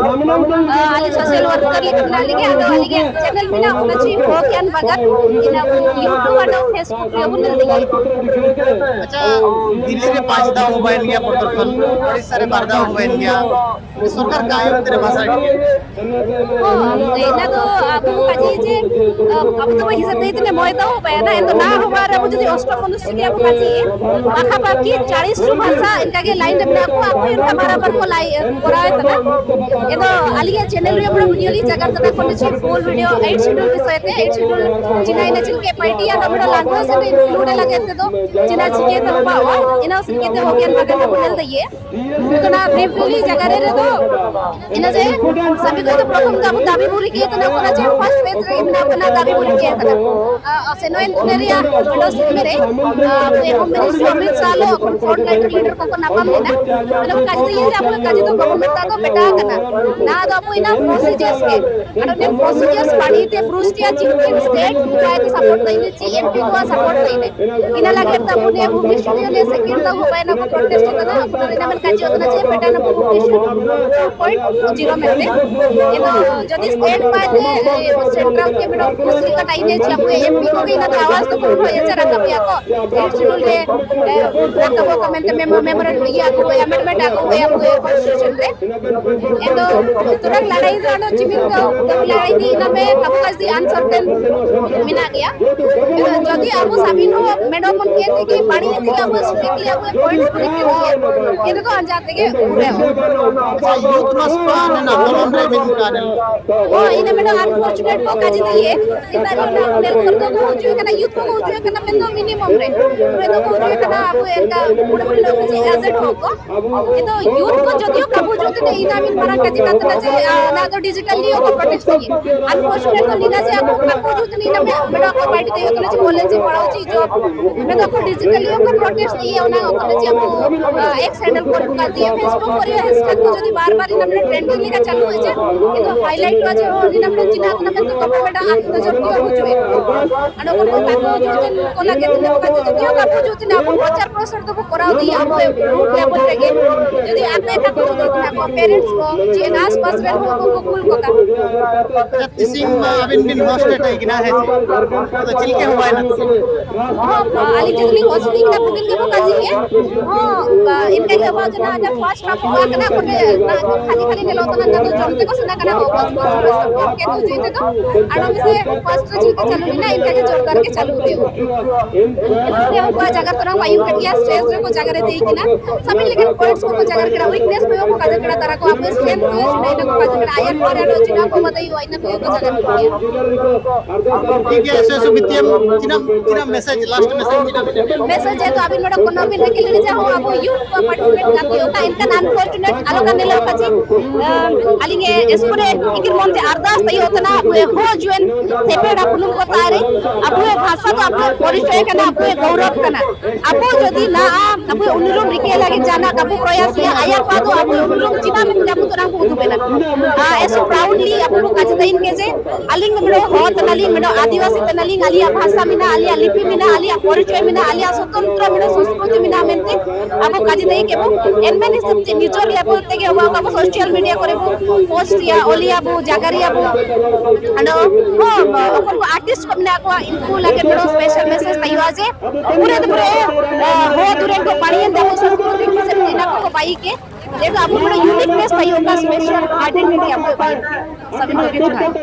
ᱟᱹᱞᱤᱧ ᱥᱳᱥᱟᱞ ᱣᱟᱨᱠᱟᱨ ᱞᱮᱠᱟ ᱢᱮᱱᱟᱜ ᱞᱤᱧᱟ, ᱟᱫᱚ ᱟᱹᱞᱤᱧᱟᱜ ᱪᱮᱱᱮᱞ ᱢᱮᱱᱟᱜᱼᱟ ᱚᱱᱟ ᱪᱮᱫ ᱦᱚᱠ ᱮᱱ ᱵᱟᱜᱟᱱ, ᱤᱱᱟᱹ ᱠᱚ YouTube ᱟᱨ Facebook ᱨᱮ ᱵᱚᱱ ᱧᱮᱞ ᱫᱟᱲᱮᱭᱟᱜᱼᱟ᱾ ᱟᱪᱪᱷᱟ, ᱫᱤᱞᱞᱤ ᱨᱮ ᱯᱟᱸᱪ ᱫᱷᱟᱣ ᱦᱩᱭᱮᱱ ᱜᱮᱭᱟ ᱯᱨᱚᱫᱚᱨᱥᱚᱱ, ᱳᱰᱤᱥᱟ ᱨᱮ ᱵᱟᱨ ᱫᱷᱟᱣ ᱦᱩᱭᱮᱱ ᱜᱮᱭᱟ᱾ ᱥᱚᱨᱠᱟᱨ ᱠᱟ ᱟᱭᱳ ᱛᱮᱨᱮ ᱵᱷᱟᱥᱟ ᱠᱤ? ᱚ, ᱮᱱᱟ ᱫᱚ ᱟᱵᱚ ᱠᱟᱡᱮ ᱡᱮ, ᱟᱵᱚ ᱫᱚ ᱵᱟᱹᱧ ᱦᱤᱥᱟᱹᱵ ᱫᱟᱲᱮᱭᱟᱜ ᱛᱤᱱᱟᱹᱜ ᱢᱚᱭ ᱫᱚ ᱵᱟᱭᱟᱱᱟ, ᱮᱱ ᱫᱚ ᱱᱟ ᱦᱚᱵᱟᱨ ᱨᱮ ᱟᱵᱚ ᱡᱩᱫᱤ ᱚᱥᱴᱚ ᱯᱚᱱᱚᱥᱴᱤ ᱜᱮ ᱟᱵᱚ ᱠᱟᱡᱮ, ᱯᱟᱠᱷᱟ ᱯᱟᱠᱷᱤ ᱪᱟᱲᱤᱥ ᱴᱩ ᱵᱷᱟᱥᱟ ᱤᱱᱠᱟ ᱜᱮ ᱞᱟᱭᱤᱱ ᱨᱮ ᱢᱮᱱᱟᱜ ᱠᱚᱣᱟ, ᱟᱠᱚ ᱚᱱᱠᱟ ᱵᱟᱨᱟᱵᱟᱨ ᱠᱚ ᱞᱟᱭ ᱠᱚᱨᱟᱣ ᱮᱫ ᱠᱟᱱᱟ᱾ ᱮᱱ ᱫᱚ ᱟᱹᱞᱤᱧᱟᱜ ᱪᱮᱱᱮᱞ ᱨᱮ ᱵᱚᱲᱚ ᱵᱷᱤᱰᱤᱭᱳ ᱞᱤᱧ ᱡᱟᱜᱟᱨ ᱠᱟᱫᱟ, ᱠᱷᱚᱱ ᱪᱮᱫ ᱯᱷᱩᱞ ᱵᱷᱤᱰᱤᱭᱳ ᱮᱭᱤᱴ ᱥᱤᱰᱩᱞ ᱵᱤᱥᱚᱭ ᱛᱮ, ᱮᱭᱤᱴ ᱥᱤᱰᱩᱞ ᱪᱤᱱᱟ ᱤᱱᱟ ᱪᱤᱱ ᱠᱮ ᱯᱟᱨᱴᱤ ᱭᱟ ᱱᱚᱢᱲᱟ ᱞᱟᱝᱜᱩᱭᱮᱡ ᱮᱱᱰ ᱤᱱᱠᱞᱩᱰ ᱞᱟᱜᱮ ᱛᱮ ᱫᱚ ᱪᱤᱱᱟ ᱪᱤᱠᱮ ᱛᱮ ᱦᱚᱵᱟᱣᱟ, ᱤᱱᱟ ᱥᱤᱠᱮ ᱛᱮ ᱦᱚᱜᱮᱱ ᱵᱟᱜᱟᱱ ᱵᱚᱱ ᱧᱮᱞ ᱫᱟᱭᱮ᱾ ᱚᱱᱟ ᱵᱨᱤᱯᱷᱞᱤ ᱡᱟᱭᱜᱟ ᱨᱮ ᱨᱮᱫᱚ ᱤᱱᱟᱹ ᱡᱮ ᱥᱟᱵᱤ ᱠᱚ ᱫᱚ ᱯᱨᱚᱛᱷᱚᱢ ᱛᱮ ᱟᱵᱚ ᱫᱟᱵᱤ ᱵᱩᱨᱤ ᱠᱮ ᱛᱟᱦᱮᱱᱟ, ᱚᱱᱟ ᱡᱮ ᱯᱷᱟᱨᱥᱴ ᱯᱮᱡᱽ ᱨᱮ ᱢᱮᱱᱟᱜ ᱵᱚᱱᱟ ᱫᱟᱵᱤ ᱵᱩᱨᱤ ᱠᱮ ᱛᱟᱦᱮᱱᱟ᱾ ᱟᱨ ᱥᱮ ᱱᱚᱭ ᱫᱩᱱᱤᱭᱟᱹ ᱨᱮᱭᱟᱜ ᱯᱷᱳᱴᱳ ᱥᱤᱱ ᱨᱮ, ᱟᱨ ᱮᱵᱚᱝ ᱢᱤᱱᱤᱥᱴᱨᱤ ᱚᱢᱨᱤᱛᱥᱚᱨ ᱠᱷᱚᱱ ᱯᱷᱨᱚᱱᱴ ᱞᱟᱭᱤᱱ ᱨᱮ ᱞᱤᱰᱟᱨ ᱠᱚᱠᱚ ᱧᱟᱯᱟᱢ ᱞᱮᱱᱟ᱾ ᱟᱫᱚ ᱠᱟᱡᱮ ᱤᱧ ᱟᱵᱚ ᱠᱟᱡᱮ ᱫᱚ ᱵᱟᱵᱚ ᱢᱮᱛᱟ ᱫᱚ ᱵᱮᱴᱟ ᱠᱟᱱᱟ᱾ ᱱᱚᱣᱟ ᱫᱚ ᱟᱵᱚ ᱤᱱᱟᱹ ᱯᱨᱚᱥᱤᱡᱟᱨᱥ ᱜᱮ᱾ ᱟᱨ ᱚᱱᱮ ᱯᱨᱚᱥᱤᱡᱟᱨᱥ ᱵᱟᱹᱲᱤᱡ ᱛᱮ ᱵᱨᱩᱥ ᱨᱮᱭᱟᱜ ᱪᱤᱯ ᱢᱤᱱᱤᱥᱴᱟᱨ ᱥᱴᱮᱴ ᱠᱚᱣᱟᱜ ᱥᱟᱯᱳᱨᱴ ᱛᱟᱭ ᱪᱮ ᱮᱢᱯᱤ ᱠᱚᱣᱟᱜ ᱥᱟᱯᱳᱨᱴ ᱛᱟᱭ᱾ ᱤᱱᱟᱹ ᱞᱟᱹᱜᱤᱫ ᱛᱟᱵᱚ ᱱᱤᱭᱟᱹ ᱵᱷᱩᱵᱽᱱᱮᱥᱚᱨ ᱨᱮ ᱥᱮᱠᱮᱱᱰ ᱫᱚ ᱦᱩᱭ ᱯᱟᱭᱱᱟ ᱠᱚ ᱠᱚᱱᱴᱮᱥᱴ ᱠᱟᱱᱟ᱾ ᱟᱯᱱᱟᱨ ᱤᱱᱟᱹ ᱢᱮᱱ ᱠᱟᱡᱮ ᱠᱟᱱᱟ ᱡᱮ ᱵᱮᱴᱟ ᱱᱟ ᱵᱷᱩᱵᱽᱱᱮᱥᱚᱨ ᱯᱚᱭᱮᱱᱴ ᱡᱤᱨᱳ ᱢᱮᱱᱛᱮ᱾ ᱤᱱᱟᱹ ᱡᱩᱫᱤ ᱥᱴᱮᱴ ᱵᱟᱭ ᱛᱮ ᱥᱮᱱᱴᱨᱟᱞ ᱠᱮᱵᱤᱱᱮᱴ ᱠᱩᱥᱤ ᱠᱟᱱᱟ ᱤᱱᱟᱹ ᱪᱮ ᱟᱵᱚ ᱮᱢᱯᱤ ᱠᱚᱜᱮ ᱤᱱᱟᱹ ᱫᱚ ᱟᱣᱟᱡ ᱫᱚ ᱵᱚᱱ ᱦᱚᱭ ᱪᱟᱨᱟ ᱠᱟᱯᱮᱭᱟ ᱠᱚ᱾ ᱥᱮᱰᱩᱞ ᱨᱮ ᱨᱟᱠᱟᱵ ᱠᱚ ᱢᱮᱱᱛᱮ ᱢᱮᱢᱳ ᱢᱮᱢᱳᱨᱮᱱᱰᱟᱢ ᱤᱭᱟᱹ ᱟᱹᱜᱩᱭᱟ, ᱟᱢᱮᱱᱰᱢᱮᱱᱴ ᱟᱹᱜᱩᱭᱟ ᱟᱵᱚ ᱠᱚᱱᱥᱴᱤᱴᱭᱩᱥᱚᱱ ᱨᱮ᱾ ᱮᱱᱫᱚ ᱛᱩᱨᱟᱝ ᱞᱟᱲᱟᱭ ᱫᱚ ᱟᱫᱚ ᱪᱤᱢᱤᱱ ᱫᱚ ᱞᱟᱲᱟᱭ ᱫᱤ ᱤᱱᱟᱹ ᱢᱮ ᱟᱵᱚ ᱠᱟᱡᱮ ᱟᱱᱥᱟᱨᱴᱮᱱ ᱢᱮᱱᱟᱜ ᱜᱮᱭᱟ᱾ ᱡᱩᱫᱤ ᱟᱵᱚ ᱥᱟᱵᱤᱱ ᱦᱚᱸ ᱢᱮᱰᱚᱢ ᱵᱚᱱ ᱠᱮᱫ ᱛᱮᱜᱮ ᱵᱟᱹᱲᱤᱡ ᱛᱮᱜᱮ ᱟᱵᱚ ᱥᱴᱨᱤᱠᱴᱞᱤ ᱟᱵᱚ ᱯᱚᱭᱮᱱᱴᱥ ᱵᱚᱱ ᱠᱮᱫ ᱜᱮᱭᱟ᱾ ᱮᱱ ᱨᱮᱫᱚ ᱟᱸᱡᱟ ᱛᱮᱜᱮ ᱩᱨᱮᱣ᱾ ᱟᱪᱪᱷᱟ, ᱭᱩᱛᱷ ᱢᱟᱥ ᱯᱟᱦᱟᱱ ᱨᱮᱱᱟᱜ ᱵᱚᱞᱚᱱ ᱨᱮ ᱢᱮᱱ ᱠᱟᱱ᱾ ᱦᱳᱭ, ᱤᱱᱟᱹ ᱢᱮᱰᱚᱢ ᱟᱱᱯᱷᱚᱨᱪᱩᱱᱮᱴ ᱠᱚ ᱠᱟᱡᱮ ᱫᱤᱭᱮ ᱤᱱᱟᱹ ᱨᱮᱱᱟᱜ ᱩᱱᱮᱞ ᱠᱚᱨᱮ ᱫᱚ ᱠᱚ ᱦᱩᱡᱩᱜ ᱠᱟᱱᱟ, ᱭᱩᱛᱷ ᱠᱚ ᱦᱩᱡᱩᱜ ᱠᱟᱱᱟ ᱢᱮᱱᱫᱚ ᱢᱤᱱᱤᱢᱟᱢ ᱨᱮ᱾ ᱩᱱᱠᱩ ᱫᱚ ᱠᱚ ᱦᱩᱡᱩᱜ ᱠᱟᱱᱟ ᱟᱵᱚ ᱮᱱᱠᱟ ᱵᱩᱲᱦᱤ ᱵᱩᱲᱦᱤ ᱞᱚᱜ ᱡᱮ ᱮᱡᱮᱰ ᱦᱚᱲ ᱠᱚ᱾ ᱮᱱᱫᱚ ᱭᱩᱛᱷ ᱠᱚ ᱡᱚᱫᱤᱭᱳ ᱠᱟᱵᱩ ᱡᱩᱛ ᱨᱮ ᱤᱱᱟ ᱢᱤᱱ ᱢᱟᱨᱟᱝ ᱠᱟᱡᱮ ᱠᱟᱛᱮ ᱡᱮ ᱚᱱᱟ ᱫᱚ ᱰᱤᱡᱤᱴᱟᱞ ᱤᱭᱟᱹ ᱠᱚ ᱯᱨᱚᱴᱮᱥᱴ ᱞᱟᱹᱜᱤᱫ᱾ ᱟᱱᱯᱷᱚᱨᱪᱩᱱᱮᱴ ᱫᱚ ᱱᱤᱱᱟ ᱡᱮ ᱟᱠᱚ ᱟᱠᱚ ᱡᱩᱛ ᱱᱤᱱᱟ ᱢᱮ ᱢᱮᱰᱟ ᱠᱚ ᱯᱟᱨᱴᱤ ᱛᱮ ᱠᱟᱱᱟ ᱡᱮ ᱠᱚᱞᱮᱡᱽ ᱡᱮ ᱯᱟᱲᱦᱟᱣ ᱪᱮ ᱡᱚᱵ ᱢᱮ ᱫᱚ ᱠᱚ ᱰᱤᱡᱤᱴᱟᱞ ᱤᱭᱟᱹ ᱠᱚ ᱯᱨᱚᱴᱮᱥᱴ ᱤᱭᱟᱹ ᱚᱱᱟ ᱠᱚ ᱡᱮ ᱟᱵᱚ ᱮᱠᱥ ᱦᱮᱱᱰᱮᱞ ᱠᱚ ᱨᱩᱠᱟ ᱫᱤᱭᱮ ᱯᱷᱮᱥᱵᱩᱠ ᱠᱚᱨᱮ ᱦᱮᱥᱴᱮᱜ ᱠᱚ ᱡᱩᱫᱤ ᱵᱟᱨ ᱵᱟᱨ ᱤᱱᱟ ᱢᱮ ᱴᱨᱮᱱᱰᱤᱝ ᱞᱮᱠᱟ ᱪᱟᱞᱩ ᱦᱚᱪᱮ ᱤᱱᱟ ᱦᱟᱭᱞᱟᱭᱤᱴ ᱠᱚ ᱡᱮ ᱤᱱᱟ ᱢᱮ ᱪᱤᱱᱟ ᱠᱟᱱᱟ ᱢᱮ ᱫᱚ ᱠᱚ ᱢᱮᱰᱟ ᱟᱠ ᱛᱚ ᱡᱚᱵ ᱠᱚ ᱦᱩᱡᱩᱜ ᱟᱫᱚ ᱠᱚ ᱠᱟᱠᱚ ᱡᱩᱛ ᱠᱚ ᱞᱟᱜᱮ ᱫᱤᱱ ᱠᱚ ᱡᱩᱫᱤ ᱠᱟᱵᱩ ᱡᱩᱛ ᱟᱵᱚ ᱯᱨᱚᱪᱟᱨ ᱯᱨᱚᱥᱟᱨ ᱫᱚᱵᱚ ᱠᱚᱨᱟᱣ ᱤᱫᱤᱭᱟ ᱟᱵᱚ ᱜᱨᱩᱯ ᱞᱮᱵᱮᱞ ᱨᱮᱜᱮ᱾ ᱡᱩᱫᱤ ᱟᱯᱮ ᱮᱴᱟᱜ ᱠᱚ ᱡᱩᱫᱤ ᱢᱮᱱᱟᱜ ᱠᱚᱣᱟ, ᱯᱮᱨᱮᱱᱴᱥ ᱠᱚ, ᱪᱮ ᱚᱱᱟ ᱟᱥᱯᱟᱥ ᱨᱮᱱ ᱦᱚᱲ ᱠᱚᱠᱚ ᱠᱩᱞ ᱠᱚ ᱠᱟᱱᱟ᱾ ᱛᱤᱥᱤᱧ ᱢᱟ ᱟᱹᱵᱤᱱ ᱵᱤᱱ ᱦᱳᱥᱴ ᱮᱫ ᱠᱤᱱᱟ, ᱦᱮᱸ ᱪᱮ? ᱟᱫᱚ ᱪᱮᱫ ᱞᱮᱠᱟ ᱦᱚᱸ ᱵᱟᱭ ᱱᱟ? ᱦᱚᱸ, ᱟᱹᱞᱤᱧ ᱡᱩᱫᱤ ᱞᱤᱧ ᱦᱳᱥᱴ ᱞᱤᱧ ᱠᱷᱟᱱ ᱵᱩᱠᱤᱝ ᱜᱮᱵᱚ ᱠᱟᱡᱤ ᱜᱮ᱾ ᱦᱚᱸ, ᱤᱱᱠᱟ ᱜᱮ ᱟᱵᱚᱣᱟᱜ ᱡᱟᱦᱟᱸ ᱯᱷᱟᱥᱴ ᱠᱟᱯᱚ ᱠᱟᱱᱟ, ᱚᱸᱰᱮ ᱠᱷᱟᱹᱞᱤ ᱠᱷᱟᱹᱞᱤ ᱧᱮᱞᱚᱜ ᱠᱟᱱᱟ, ᱱᱮᱛᱟᱨ ᱫᱚ ᱡᱚᱢ ᱛᱮᱠᱚ ᱥᱮᱱᱟ ᱠᱟᱱᱟ, ᱚᱠᱚᱭ ᱠᱚ ᱥᱩᱨ ᱥᱩᱨ ᱠᱚ ᱠᱮᱛᱩ ᱡᱩᱭ ᱛᱮᱫᱚ, ᱟᱨ ᱱᱚᱰᱮ ᱥᱮ ᱯᱷᱟᱥᱴ ᱨᱮ ᱪᱮᱫ ᱞᱮᱠᱟ ᱪᱟᱹᱞᱩ ᱞᱮᱱᱟ, ᱤᱱᱠᱟ ᱜᱮ ᱡᱳᱨᱫᱟᱨ ᱜᱮ ᱪᱟᱹᱞᱩ ᱦᱩᱭᱩᱜᱼᱟ᱾ ᱥᱮ ᱩᱱᱠᱩᱣᱟᱜ ᱡᱟᱭᱜᱟ ᱛᱚᱨᱟ ᱵᱟᱭ ᱩᱭᱩᱝ ᱠᱮᱫ ᱜᱮᱭᱟ, ᱥᱴᱮᱡᱽ ᱨᱮᱠᱚ ᱡᱟᱭᱜᱟ ᱨᱮ ᱫᱮᱡ ᱠᱟᱱᱟ, ᱥᱟᱢᱤᱞ ᱞᱮᱠᱟᱱ ᱯᱚᱭᱮᱱᱴᱥ ᱠᱚᱠᱚ ᱡᱟᱭᱜᱟ ᱨᱮ ᱠᱟᱱᱟ, ᱩᱭᱤᱠᱱᱮᱥ ᱠᱚ ᱠᱚ ᱠᱟᱡᱮ ᱠᱟᱱᱟ, ᱛᱟᱨᱟ ᱠᱚ ᱟᱵᱚ ᱥᱴᱨᱮᱝᱛᱷ ᱠᱚ ᱤᱭᱩᱡᱽ ᱠᱟᱱᱟ, ᱤᱱᱟᱹ ᱠᱚ ᱠᱟᱡᱮ ᱠᱟᱱᱟ, ᱟᱭᱟᱨ ᱯᱚᱨᱮ ᱟᱨᱚ ᱪᱤᱱᱟ ᱠᱚ ᱵᱟᱫᱟᱭ ᱦᱩᱭᱩᱜᱼᱟ, ᱤᱱᱟᱹ ᱠᱚ ᱠᱟᱡᱮ ᱠᱟᱱᱟ᱾ ᱴᱷᱤᱠ ᱜᱮᱭᱟ, ᱥᱮᱥ ᱵᱤᱛᱤᱭᱟᱢ, ᱛᱤᱱᱟᱹᱜ, ᱛᱤᱱᱟᱹᱜ ᱢᱮᱥᱮᱡᱽ, ᱞᱟᱥᱴ ᱢᱮᱥᱮᱡᱽ ᱛᱤᱱᱟᱹᱜ ᱵᱤᱱ ᱮᱢᱟ? ᱢᱮᱥᱮᱡᱽ ᱡᱮᱦᱮᱛᱩ ᱟᱹᱵᱤᱱ ᱱᱚᱰᱮ ᱠᱳᱱᱳ ᱵᱤᱱ ᱨᱮᱠᱮ ᱞᱮᱫᱟ ᱡᱮ ᱦᱚᱸ ᱟᱵᱚ ᱭᱩᱛᱷ ᱠᱚ ᱯᱟᱨᱴᱤᱥᱤᱯᱮᱴ ᱠᱟᱱ ᱦᱩᱭᱩᱜ ᱠᱷᱟᱱ ᱮᱱᱠᱷᱟᱱ ᱟᱱᱯᱷᱚᱨᱪᱩᱱᱮᱴ ᱟᱞᱚ ᱠᱟᱱ ᱞᱮ ᱯᱟᱪᱮ᱾ ᱟᱹᱞᱤᱧ ᱮᱥᱯᱚᱨᱮ ᱤᱠᱤᱨ ᱢᱚᱱ ᱛᱮ ᱟᱨᱫᱟᱥ ᱛᱟᱭᱚ ᱛᱟᱱᱟ ᱟᱵᱚ ᱦᱚᱸ ᱡᱩᱣᱟᱹᱱ ᱥᱮᱯᱮᱲᱟ ᱯᱩᱱᱩᱢ ᱠᱚ ᱛᱟᱨᱮ ᱟᱵᱚ ᱵᱷᱟᱥᱟ ᱫᱚ ᱟᱵᱚ ᱯᱚᱨᱤᱪᱚᱭ ᱠᱟᱱᱟ, ᱟᱵᱚ ᱜᱚᱣᱨᱚᱵ ᱠᱟᱱᱟ᱾ ᱟᱵᱚ ᱡᱩᱫᱤ ᱱᱟ ᱟᱵᱚ ᱩᱱᱩᱨᱩᱢ ᱨᱤᱠᱟᱹ ᱞᱟᱹᱜᱤᱫ ᱡᱟᱦᱟᱱᱟᱜ ᱟᱵᱚ ᱯᱨᱚᱭᱟᱥ ᱜᱮᱭᱟ, ᱟᱭᱟᱜ ᱯᱟ ᱫᱚ ᱟᱵᱚ ᱩᱱᱩᱨᱩᱢ ᱪᱮᱫᱟᱜ ᱢᱮᱱᱛᱮ ᱟᱵᱚ ᱛᱚᱨᱟᱝ ᱠᱚ ᱩᱫᱩᱜ ᱮᱱᱟ᱾ ᱟᱨ ᱮᱥᱚ ᱯᱨᱟᱩᱰᱞᱤ ᱟᱵᱚ ᱠᱚ ᱠᱟᱡᱮ ᱛᱟᱭᱤᱱ ᱜᱮ ᱡᱮ ᱟᱹᱞᱤᱧ ᱫᱚ ᱢᱮᱰᱚ ᱦᱚᱲ ᱛᱟᱱᱟᱞᱤᱧ, ᱢᱮᱰᱚ ᱟᱹᱫᱤᱵᱟᱹᱥᱤ ᱛᱟᱱᱟᱞᱤᱧ, ᱟᱞᱮᱭᱟᱜ ᱵᱷᱟᱥᱟ ᱢᱮᱱᱟᱜᱼᱟ, ᱟᱞᱮᱭᱟᱜ ᱞᱤᱯᱤ ᱢᱮᱱᱟᱜᱼᱟ, ᱟᱞᱮᱭᱟᱜ ᱯᱚᱨᱤᱪᱚᱭ ᱢᱮᱱᱟᱜᱼᱟ, ᱟᱞᱮᱭᱟᱜ ᱥᱚᱛᱚᱱᱛᱨᱚ ᱢᱮᱰᱚ ᱥᱚᱝᱥᱠᱨᱤᱛᱤ ᱢᱮᱱᱟᱜᱼᱟ ᱢᱮᱱᱛᱮ ᱟᱵᱚ ᱠᱟᱡᱮ ᱛᱟᱭᱤᱱ ᱜᱮᱵᱚ ᱮᱱᱢᱮᱱ ᱦᱤᱥᱟᱹᱵ ᱛᱮ ᱱᱤᱡᱚᱨ ᱞᱮᱵᱮᱞ ᱛᱮᱜᱮ ᱟᱵᱚ ᱟᱵᱚ ᱥᱳᱥᱟᱞ ᱢᱤᱰᱤᱭᱟ ᱠᱚᱨᱮ ᱵᱚ ᱯᱳᱥᱴ ᱨᱮᱭᱟ, ᱚᱞᱮᱭᱟ ᱵᱚ, ᱡᱟᱜᱟᱨᱤᱭᱟ ᱵᱚ᱾ ᱟᱫᱚ ᱚᱠᱚᱭ ᱠᱚ ᱟᱨᱴᱤᱥᱴ ᱠᱚ ᱢᱮᱱᱟᱜ ᱠᱚᱣᱟ, ᱤᱱᱠᱩ ᱞᱟᱹᱜᱤᱫ ᱢᱮᱰᱚ ᱥᱯᱮᱥᱟᱞ ᱢᱮᱥᱮᱡᱽ ᱛᱟᱭᱚᱜᱼᱟ ᱡᱮ ᱯᱩᱨᱟᱹ ᱫᱚ ᱯᱩᱨᱟᱹ ᱦᱚᱲ ᱫᱩᱨᱮᱱ ᱠᱚ ᱯᱟᱲᱤᱭᱮᱱ ᱛᱟᱵᱚ ᱥᱚᱝᱥᱠᱨᱤᱛᱤ ᱠᱤᱥᱟᱹᱱ ᱠᱚ ᱤᱱᱟ ᱠᱚ ᱵᱟᱭᱤ ᱠᱮ ᱡᱮᱦᱮᱛᱩ ᱟᱵᱚ ᱢᱮᱰᱚ ᱤᱭᱩᱱᱤᱠᱱᱮᱥ ᱛᱟᱭᱚᱜ ᱠᱟ ᱥᱯᱮᱥᱟᱞ ᱟᱭᱰᱮᱱᱴᱤᱴᱤ ᱟᱵᱚ ᱵᱟᱭᱤ ᱥᱟᱵᱤᱱ ᱠᱚ ᱡᱚᱦᱟᱨ᱾